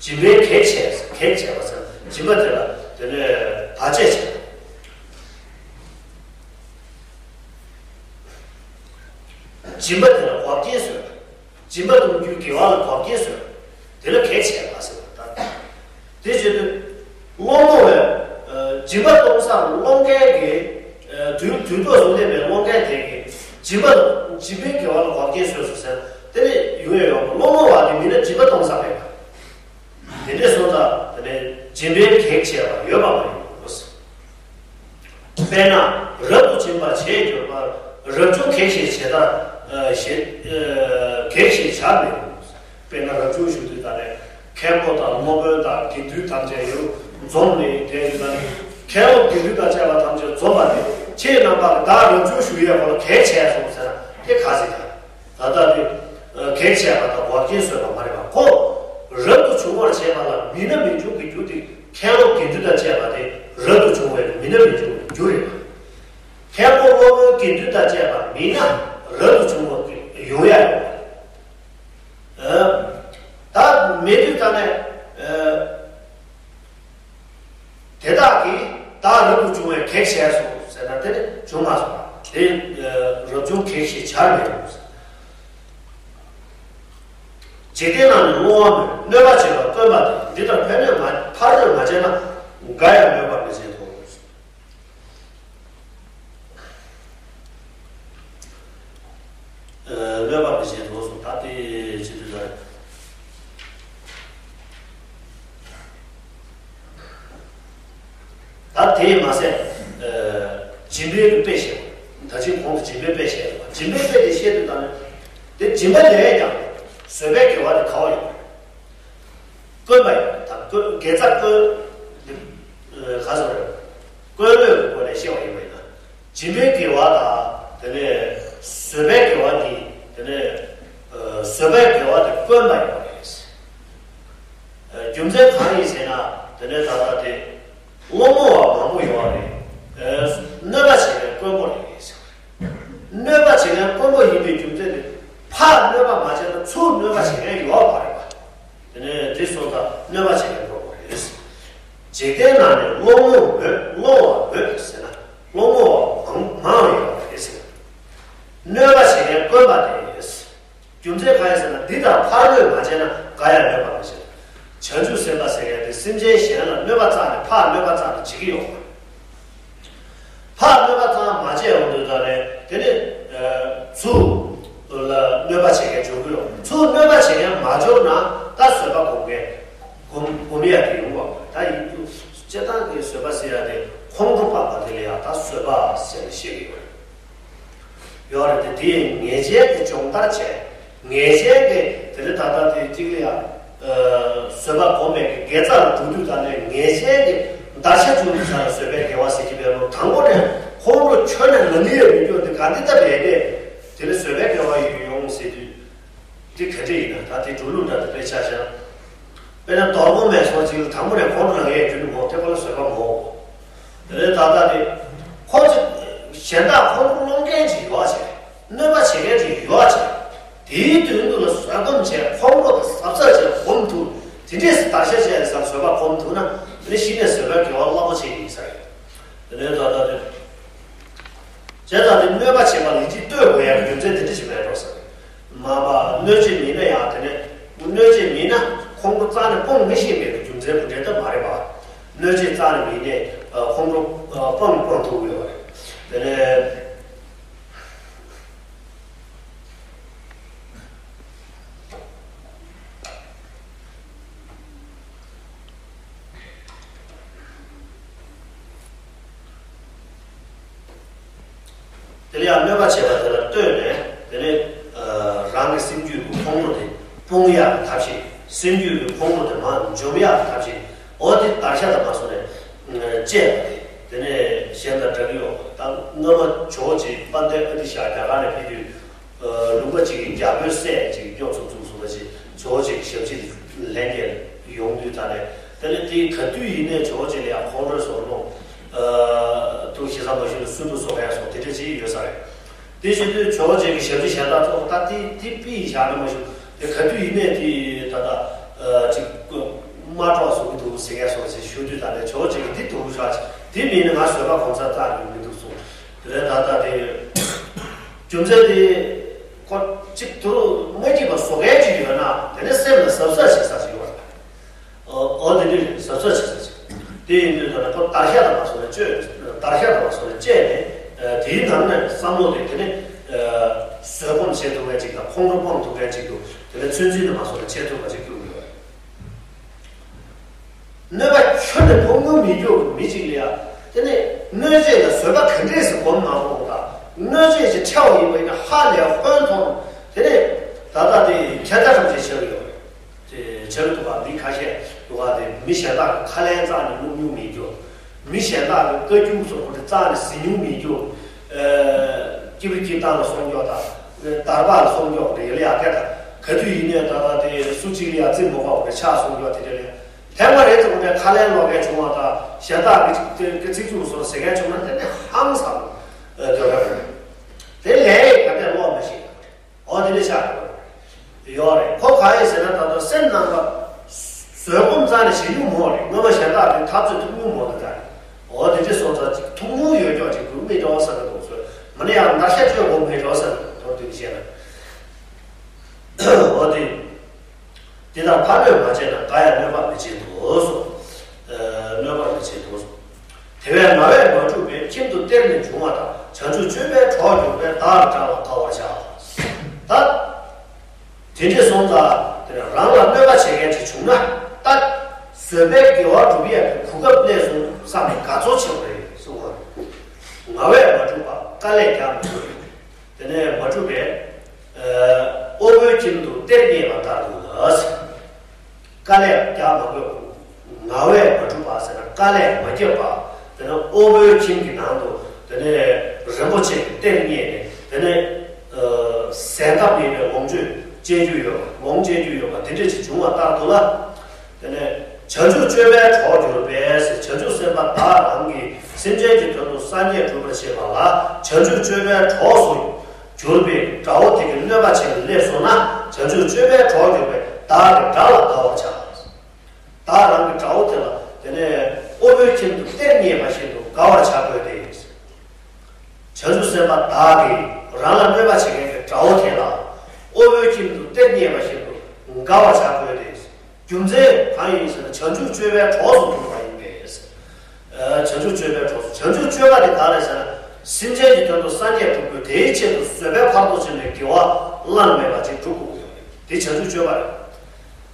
སྦྱིན་པའི་གེགས་བྱས་གེགས་བྱས་པ་ཟེར་སྦྱིན་པ་དེ་ལ་དེ་ནས་བར་ཆད་བྱས། སྦྱིན་པ་དེ་ལ་འགོག་རྐྱེན་བཟོས། སྦྱིན་པ་གཏོང་རྒྱུའི་དགེ་བ་ལ་འགོག་རྐྱེན་བཟོས། དེ་ལ་གེགས་བྱས་པ་ཟེར་བ་ལྟར། དེ་བྱེད་དུས། སློང་མོ་བས། སྦྱིན་པ་གཏོང་སར་སློང་མཁན་གྱི། དུས་དུས་ཐོག་ཏུ་སླེབས་པའི་སློང་མཁན་དེ་གིས་སྦྱིན་པ་སྦྱིན་པའི་དགེ་བ་ལ་འགོག་རྐྱེན་བཟོས་སོ་ཟེར་དེ་ནི་ཡོང་ཡ་ཡོང་བ་སློང་མོ་བ་དེ་མིན་ན་སྦྱིན་པ་གཏོང་ས་མེད་པ། དེ་འདྲས་སོང་ཙང་དེ་ནི་སྦྱིན་པའི་གེགས་བྱས་པ་ཡོད་པ་མ་ཡིན་ནོ། དཔེར་ན་རབ་ཏུ་སྦྱིན་པ་བྱས་གྱུར་པ། རབ་བྱུང་གེགས་ཞེས་བྱེད་ལྟར་ཞེས་གེགས་ཞེས་བྱར་མི་རུང་། དཔེར་ན་རབ་བྱུང་ཞུ་དུས་ད་ནས་མཁན་པོ་དང་སློབ་དཔོན་དང་དགེ་འདུན་ཐམས་ཅད་ཡོད་འཛོམས་ནས་བསྡད་ཡོད་ན། མཁན་སློབ་དགེ་འདུན་དང་བཅས་པ་ཐམས་ཅད་འཛོམས་པ་དེ་ཁྱེད་རྣམ་པ་ལ་བདག་རབ་བྱུང་ཞུ་ཡས་ཁོ་ལ་གེགས་བྱས་སོང་ཟེར་ན་དེ་ག་ཟེར་ན། ད་ལྟ་དེ་གེགས་བྱས་པ་དང་འགོག་རྐྱེན་བཟོས་པ་མ་རེད་པ། ཁོ་རབ་ཏུ་བྱུང་བར་བྱེད་པ་ལ་མིན་ན་མི་འབྱུང་གི་རྒྱུ་དེ་མཁན་སློབ་དགེ་འདུན་དང་བཅས་པ་དེ་རབ་ཏུ་བྱུང་བའི་མིན་ན་མི་འབྱུང་གི་རྒྱུ་རེད་པ། མཁན་པོ་སློབ་དཔོན་དགེ་འདུན་དང་བཅས་པ་མིན་ན་རབ་ཏུ་བྱུང་བ་ཡོང་ཡ་ཡོད། ཨ། ད་མེད་དུས་ད་ནས། ཨ། དེ་དག་གིས་བདག་རབ་ཏུ་བྱུང་བའི་གེགས་བྱས་སོ་ཟེར་ན་དེ་ནི་བྱུང་མ་སོང་། དེ་རབ་བྱུང་གེགས་ཞེས་བྱར་མི་རུང་། འཇིག་རྟེན་ན་ནི་བསླུ་བ་མེད། གནོད་པ་བྱེད་པ་དཀོན་པ་དེ། འདི་ལྟར་ཕན་གནོད་མ་ཕར་གནོད་མ་བྱས་ན། འགའ་ཡང་གནོད་པར་མི་བྱེད་དོ། གནོད་པ་མི་བྱེད་དོ་གསུངས། ད་དེ་བྱེད་དུས་ལ། ད་དེས་མ་ཟད། སྦྱིན་པའི་དཔེ་བཤད་པ། ད་ཅི་གོང་དུ་སྦྱིན་པའི་དཔེ་བཤད་པ། སྦྱིན་པའི་དཔེ་དེ་བཤད་དུས་ད་ནི། དེ་སྦྱིན་པ་ལས་ཀྱང་། བཟོད་པའི་དགེ་བ་དེ་ག་བ་ཡོད། བསྐོན་པ་ཡིན་དང་བསྐོན་དགེ་རྩ་བསྐོན། ག་སོ་རེད། བསྐོན་བློས་ཀྱི་སྒོ་ནས་བཤད་པ་ཡིན་པ་ཡིན་ན། སྦྱིན་པའི་དགེ་བ་དང་དེ་ནས་བཟོད་པའི་དགེ་བ་གཉིས། དེ་ནས་བཟོད་པའི་དགེ་བ་དེ་བསྐོན་པ་ཡིན་པ་རེད། རྒྱུ་མཚན་གང་ཡིན་ཟེར་ན་དེ་ནས་ད་ལྟ་དེ་སློང་མོ་བ་མང་པོ་ཡོད་རེད། གནོད་པ་བྱེད་པའི་དཀོན་པོ་རེད། གནོད་པ་བྱེད་མཁན་དཀོན་པོ་ཡིན་པའི་རྒྱུ་མཚན་ནི་ཕར་གནོད་པ་མ་བྱས་ན་ཚུར་གནོད་པ་བྱེད་མཁན་ཡོད་པ་རེད་པ། དེ་ནས་དེ་སོང་ཙང་གནོད་པ་བྱེད་མཁན་དཀོན་པོ་རེད། འཇིག་རྟེན་ན་ནི་སློང་མོ་མོད་སློང་བ་མོད་ཟེར་ན་སློང་མོ་བ་མང་མང་ཡོད་པ་རེད་ཟེར། གནོད་པ་བྱེད་མཁན་དཀོན་པ་དེ་རེད། རྒྱུ་མཚན་གང་ཡིན་ཟེར་ན་འདི་དང་ཕར་གནོད་མ་བྱས་ན་འགའ་ཡང་གནོད་པ་མི་བྱེད། བྱང་ཆུབ་སེམས་དཔའ་ཟེར་མཁན་དེ་སེམས་ཅན་གཞན་ལ་གནོད་པ་བསྩལ་ནས་ཕར་གནོད་པ་བསྩལ་ནས་བྱེད་ཀྱི་ཡོད་པ། ཕར་གནོད་པ་བསྩལ་མ་བྱས་ཡོང་དུས་ད་ནས་དེ་ནས་ཚུར་ལ་གནོད་པ་བྱེད་མཁན་འབྱུང་གི་ཡོད། ཚུར་གནོད་པ་བྱེད་མཁན་མ་འབྱོར་ན་ད་བཟོད་པ་སྒོམ་མཁན་སྒོམ་སྒོམ་ཡ་དེ་ཡོང་བ་ད་ཡིན་དུས་སྤྱིར་བཏང་གི་བཟོད་པ་ཟེར་ཡ་དེ་ཁོང་ཁྲོ་སྤངས་པ་དེ་ལ་ཡང་ད་བཟོད་པ་ཟེར་ནས་བཤད་ཀྱི་ཡོད་རེད། ཡོད་རེད་དེ། དེས་ངེས་ཅན་གྱི་སྦྱོང་བརྡར་བྱས། ངེས་ཅན་གྱི་དེ་ནི་ད་ལྟ་དེ་གཅིག་ལ་ཡང་བཟོད་པ་སྒོམ་པའི་དགེ་རྩ་ལ་འགྲོ་དུས་ད་ནས་ངེས་ཅན་གྱི་བརྡར་ཤ་བཅུག་དུས་ས་ལ་བཟོད་པའི་དགེ་བ་ཟེར་གྱི་མེད་ལོ། དང་པོ་ནས་ཁོང་ཁྲོ་ཁྱོན་ནས་ལངས་ཀྱི་ཡོད་མི་སྐྱོ་དེ་ག་འདི་ལྟ་བས་ཏེ་དེ་ནི་བཟོད་པའི་དགེ་བ་ཡོང་ཟེར་དུས། འདི་ག་འདྲ་ཡིན་ན་ད་དེ་འགྲོ་ལུགས་འདྲ་དེ་དཔེ་ཆ་བཞག་དཔེར་ན་རྡོག་པོ་མེད་སོང་ཅིག་ལ་དང་པོ་ནས་ཁོང་ཁྲོ་ལངས་ཡས་རྒྱུ་ནི་མོ་དེ་ཁོ་ལ་བཟོད་པ་མོ། དེ་ནས་ད་ལྟ་དེ་ཁོ་ཅིག་གཞན་དག་ཁོང་ཁྲོ་སློང་མཁན་ཅིག་ཡོད་ཅེ་གནོད་པ་བྱེད་མཁན་ཅིག་ཡོད་ཅེ་དེའི་དོན་དུ་ལ་བཟོད་སྒོམ་བྱས་ཁོང་ཁྲོ་དང་གཟབ་གཟབ་བྱས་སྒོམ་ཐུབ་དེ་འདྲས་སུ་བརྡར་ཤ་བྱས་ས་བཟོད་པ་སྒོམ་ཐུབ་ན་དེ་ནས་གཞི་ནས་བཟོད་པའི་དགེ་བ་རླབས་པོ་ཆེ་ཡིན་ས་རེད། དེ་ནས་ད་ལྟ་དེ། བྱས་ཙང་དེ་གནོད་པ་བྱེད་པ་ལས་ཅི་ལྟོས་དགོས་ཡག་རྒྱུ་མཚན་དེ་འདྲ་ཞིག་མེད་འགྲོ་ཟེར། མ་པ་གནོད་བྱེད་མིན་ན་ཡང་དེ་ནས་གནོད་བྱེད་མིན་ན་ཁོང་ཁྲོ་རྩ་ནས་སྤོང་མི་ཤེས་པའི་རྒྱུ་མཚན་དེ་འདྲ་ད་མ་རེད་པ། གནོད་བྱེད་རྩ་ནས་མིན་ནས་ཁོང་ཁྲོ་སྤང་སྤང་ཐུབ་ཡོད་པ་རེད། དེ་ནས། དེ་ལ་ཡང་གནོད་པ་བྱེད་པ་དེ་ལ་ལྟོས་ནས་དེ་ནས་རང་གི་སེམས་རྒྱུད་ཀྱི་ཁོང་ཁྲོ་དེ་སྤོང་ཡག་གི་ཐབས་ཤེས། སེམས་རྒྱུད་ཀྱི་ཁོང་ཁྲོ་དེ་མར་འཇོམས་ཡག་གི་ཐབས་ཤེས། འོ་དེ་བརྡར་ཤ་དང་མ་སོང་ནས་བཅད་པ་དེ་དེ་ནས་གཞན་དང་འདྲ་གི་ཡོད། ད་སྔ་མ་ཇོ་བོ་རྗེ་དཔལ་ལྡན་ཨ་ཏི་ཤ་རྒྱ་གར་ནས་ཕེབས་དུས། ལུང་པ་གཅིག་གི་རྒྱལ་པོའི་སྲས་གཅིག་སྐྱོབ་ཚུགས་ཚུགས་སོང་བ་ཞིག་ཇོ་བོ་རྗེ་གི་ཞབས་ཕྱི་ལྷན་རྒྱས་ཡོང་དུས་ད་ནས་དེ་ལས་དེའི་ག་དུས་ཡིན་ནའི་ཇོ་བོ་རྗེ་ལ་ཡང་ཁོང་ཁྲོའི་སོགས་སློང་། ཐུགས་ཞེ་ས་མ་ཞུ་ན་སུན་པོ་བཟོ་མཁན་སོགས་དེ་འདྲ་ཅིག་ཡོད་ས་རེད། དེ་བཞིན་དུ་ཇོ་བོ་རྗེ་གི་ཞབས་ཕྱི་གཞན་དག་ཚོགས་ད་དེ་དེ་པི་ཡི་བཞག་ན་མ་ཞུ་དེ་ག་དུས་ཡིན་ནའི་དེ་ད་ལྟ་ཅིག་དམག་གྲོགས་བཟོ་གི་འདུག་ཟེར་མཁན་སོགས་ཅིག་ཞུ་དུས་ད་ནས་ཇོ་བོ་རྗེ་གི་འདི་འདུག་ཤག་དེ་མིན་ན་ང་བཟོད་པ་གོམས་ས་རྩ་ནས་མི་འདུག་གསུངས། དེ་ལས་ད་ལྟ་དེ། རྒྱུ་མཚན་དེ། ཁོ་གཅིག་དུ་མ་སྐྱིད་པ་བཟོ་མཁན་ཅིག་ཡོད་ན་དེ་ནས་སེམས་ལ་གཟབ་གཟབ་བྱེད་ས་ཞིག་ཡོད་རེད། འོ་འོ་དེ་འདྲའི་གཟབ་གཟབ་བྱེད་ས་ཞིག་དེ་ཡིན་དུས་ད་ལྟ་ཁོ་བརྡར་ཤ་དང་མ་སོང་ནས་བཅོས། བརྡར་ཤ་དང་མ་སོང་ནས་བཅད་ནས་དེའི་ནང་ནས་བསམ་བློ་དེ་དེ་ནས་བཟོད་སྒོམ་བྱེད་ཐུབ་མཁན་ཅིག་དང་ཁོང་ཁྲོ་སྤང་ཐུབ་མཁན་ཅིག་ཏུ་དེ་ནས་ཚོད་འཛིན་དུ་མ་སོང་ནས་བྱེད་ཐུབ་པ་ཅིག་བསྐྲུན་དགོས་རེད། གནོད་པ་ཁྱོན་ནས་ཕོག་མྱོང་མི་འགྱུར་བའི་མི་གཅིག་ལ་ཡང་དེ་ནས་གནོད་བྱེད་ལ་བཟོད་པ་ག་འདྲས་སུ་སྒོམ་མ་སྒོམ་དང་གནོད་བྱེད་ཀྱི་ཕྲད་པ་ཡིན་པ་ཡིན་ན་ཧ་ལས་ཧོན་མཐོང་དེ་ནས་ད་ལྟ་དེ་ཁྱད་མཚར་ཐམས་ཅད་ཤར་ཡོད་རེད། བྱེད་ཐུབ་པ་མི་ཁ་ཤས་འདུག་ག་དེ་མི་གཞན་དག་གི་ཁ་ལན་རྩ་ནས་བླུག་མྱོང་མེད་རྒྱུ། མི་གཞན་དག་གི་བཀའ་འགྱུར་སོགས་ཁོ་ཚོ་རྩ་ནས་གཟིགས་མྱོང་མེད་རྒྱུ། ཨ། སྐྱིད་པོ་སྐྱིད་ཐང་ལ་སོང་རྒྱུ་དང་། དར་པ་ལ་སོང་རྒྱུ་རེད་ལ་ཡ་སྐད་དང་ག་དུས་ཡིན་ནའི་ད་ལྟ་དེ་སུ་གཅིག་ལ་ཡ་རྩིས་མ་དགོས་པ་རེད་ཆགས་སོང་རྒྱུ་དེ་འདྲ་ལས། ཐེངས་མ་རེ་ཙམ་ནས་ཁ་ལན་སློག་མཁན་བྱུང་བ་དང་གཞན་དག་གི་ཅིག་དེ་གི་ཚིག་རྩུབ་སོགས་ཟེར་མཁན་བྱུང་ན་དེ་ནས་ཧང་སང་། ཨ། དོན་ར་རེད། དེ་ལས་ཡིན་ག་དེ་ཀློག་མི་ཤེས་པ་རེད། འོ་དེ་འདྲ་ཆགས་ཡོད་རེད། ཡོད་རེད། ཁོ་གང་ཡིན་ཟེར་ན་ད་དུང་སེམས་ནང་པ་བཟོད་སྒོམ་རྩ་ནས་བྱེད་མྱོང་མོ་རེད། སྔོན་མ་གཞན་དག་དེ་འཐབ་རྩོད་ཐུབ་མྱོང་མོ་རེད་ད། འོ་དེ་འདྲ་སོང་ཙང་ཅིག་ཐུགས་སྨོན་ཡོད་ཀྱང་ཅིག་དགོས་མེད་འདྲ་བ་བསམ་གི་འདུག་ཚོད་མ་ནི་ཡང་ནར་ཤ་གཅོད་དགོས་མེད་འདྲ་བ་བསམ་གི་འདུག་མདོར་བསྡུས་བཤད་ན། འོ་དེ། དེ་དག་ཕར་གནོད་མ་བྱས་ན་འགའ་ཡང་གནོད་པ་མི་བྱེད་དོ་གསུངས། ཨ། གནོད་པ་མི་བྱེད་དོ་གསུངས། དེ་བས་ང་བས་མ་གྲུབ་པའི་ཁྱིམ་དུ་གཏེར་ནས་འབྱུང་བ་དང་བྱང་ཆུབ་སྤྱོད་པའི་གྲོགས་གྱུར་པའི་བདག་གི་དགྲ་ལ་དགའ་བར་བྱ། ད། དེ་འདྲས་སོང་ཙང་དེ་ནས་རང་ལ་གནོད་པ་བྱེད་མཁན་ཞིག་བྱུང་ན་ད། བཟོད་པའི་དགེ་བ་སྒྲུབ་ཡས་ཀྱི་གོ་སྐབས་སླེབས་སོང་བསམ་ནས་དགའ་ཚོར་བྱེད་དགོས་རེད་གསུངས་པ། ང་བས་མ་གྲུབ་པ་དཀའ་ལས་རྒྱག་མི་དགོས། དེ་ནས་མ་གྲུབ་པས། ཨ། དབུལ་པོའི་ཁྱིམ་དུ་གཏེར་རྙེད་པ་ལྟར་དུ་ལ། དཀའ་ལས་རྒྱག་མ་དགོས། ང་བས་མ་གྲུབ་པ་ཟེར་ན་དཀའ་ལས་མ་བརྒྱབ་པ། དེ་ནས་དབུལ་པོའི་ཁྱིམ་གྱི་ནང་དུ་དེ་ནས་རིན་པོ་ཆེ་གི་གཏེར་རྙེད་ནས་དེ་ནས། ཨ། ཟད་འཐབ་མེད་པའི་ལོངས་སྤྱོད་སྤྱད་རྒྱུ་ཡོད་པ་ལོངས་སྤྱད་རྒྱུ་ཡོད་པ་དེ་འདྲ་ཅིག་བྱུང་བ་ལྟར་དུ་ལ། དེ་ནས་བྱང་ཆུབ་སྤྱོད་པའི་གྲོགས་གྱུར་པས་བྱང་ཆུབ་སེམས་དཔའ་བདག་རང་གིས་སེམས་ཅན་གྱི་དོན་དུ་སངས་རྒྱས་སྒྲུབ་པར་བྱེད་པ་ལ་བྱང་ཆུབ་སྤྱོད་པའི་གྲོགས་སུ་གྱུར་པའི་དགྲ་བོ་དེ་གི་གནོད་པ་བྱས་ནས་སླེབས་སོང་ན་བྱང་ཆུབ་སྤྱོད་པའི་གྲོགས་གྱུར་པས་བདག་གི་དགྲ་ལ་དགའ་བར་བྱ། བདག་རང་གི་དགྲ་བོ་དེ་ལ་དེ་ནས་དབུལ་པོའི་ཁྱིམ་དུ་གཏེར་རྙེད་པ་བཞིན་དུ་དགའ་བར་བྱ་དགོས་ཏེ། བྱང་ཆུབ་སེམས་དཔའ་བདག་གིས་རང་ལ་གནོད་པ་བྱེད་མཁན་གྱི་དགྲ་བོ་དེ་ལ་དབུལ་པོའི་ཁྱིམ་དུ་གཏེར་རྙེད་པ་བཞིན་དུ་དགའ་བར་བྱ་དགོས་ཏེ། རྒྱུ་མཚན་གང་ཡིན་ཟེར་ན་བྱང་ཆུབ་སྤྱོད་པའི་གྲོགས་སུ་གྱུར་པ་ཡིན་པས། ཨ། བྱང་ཆུབ་སྤྱོད་པའི་གྲོགས་སུ་བྱང་ཆུབ་སྤྱོད་པ་དེ་ག་རེ་ཟེར་ན་སེམས་ཅན་གྱི་དོན་དུ་སངས་རྒྱས་སྒྲུབ་དགོས་དེའི་ཆེད་དུ་བཟོད་པའི་ཕ་རོལ་ཏུ་ཕྱིན་པའི་དགེ་བ་བླ་ན་མེད་པ་ཅིག་སྒྲུབ་དགོས་ཀྱི་ཡོད་རེད། དེ་བྱང་ཆུབ་སྤྱོད་པ་རེད།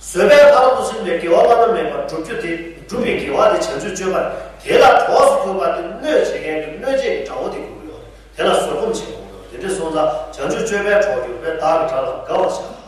བཟོད་པའི་ཕ་རོལ་ཏུ་ཕྱིན་པའི་དགེ་བ་བླ་ན་མེད་པ་སྒྲུབ་རྒྱུ་དེ་སྒྲུབ་པའི་དགེ་བ་དེ་བྱང་ཆུབ་སྤྱོད་པ་རེད། དེ་ལ་གྲོགས་སུ་གྱུར་པ་དེ་གནོད་བྱེད་མཁན་གྱི་གནོད་བྱེད་ཀྱི་དགྲ་བོ་དེ་གྱུར་ཡོད་རེད། དེ་ལ་བཟོད་སྒོམ་བྱེད་དགོས་ཡོད་རེད། དེ་འདྲ་སོང་ཙང་བྱང་ཆུབ་སྤྱོད་པའི་གྲོགས་གྱུར་པས་བདག་གི་དགྲ་ལ་དགའ་བར་བྱ།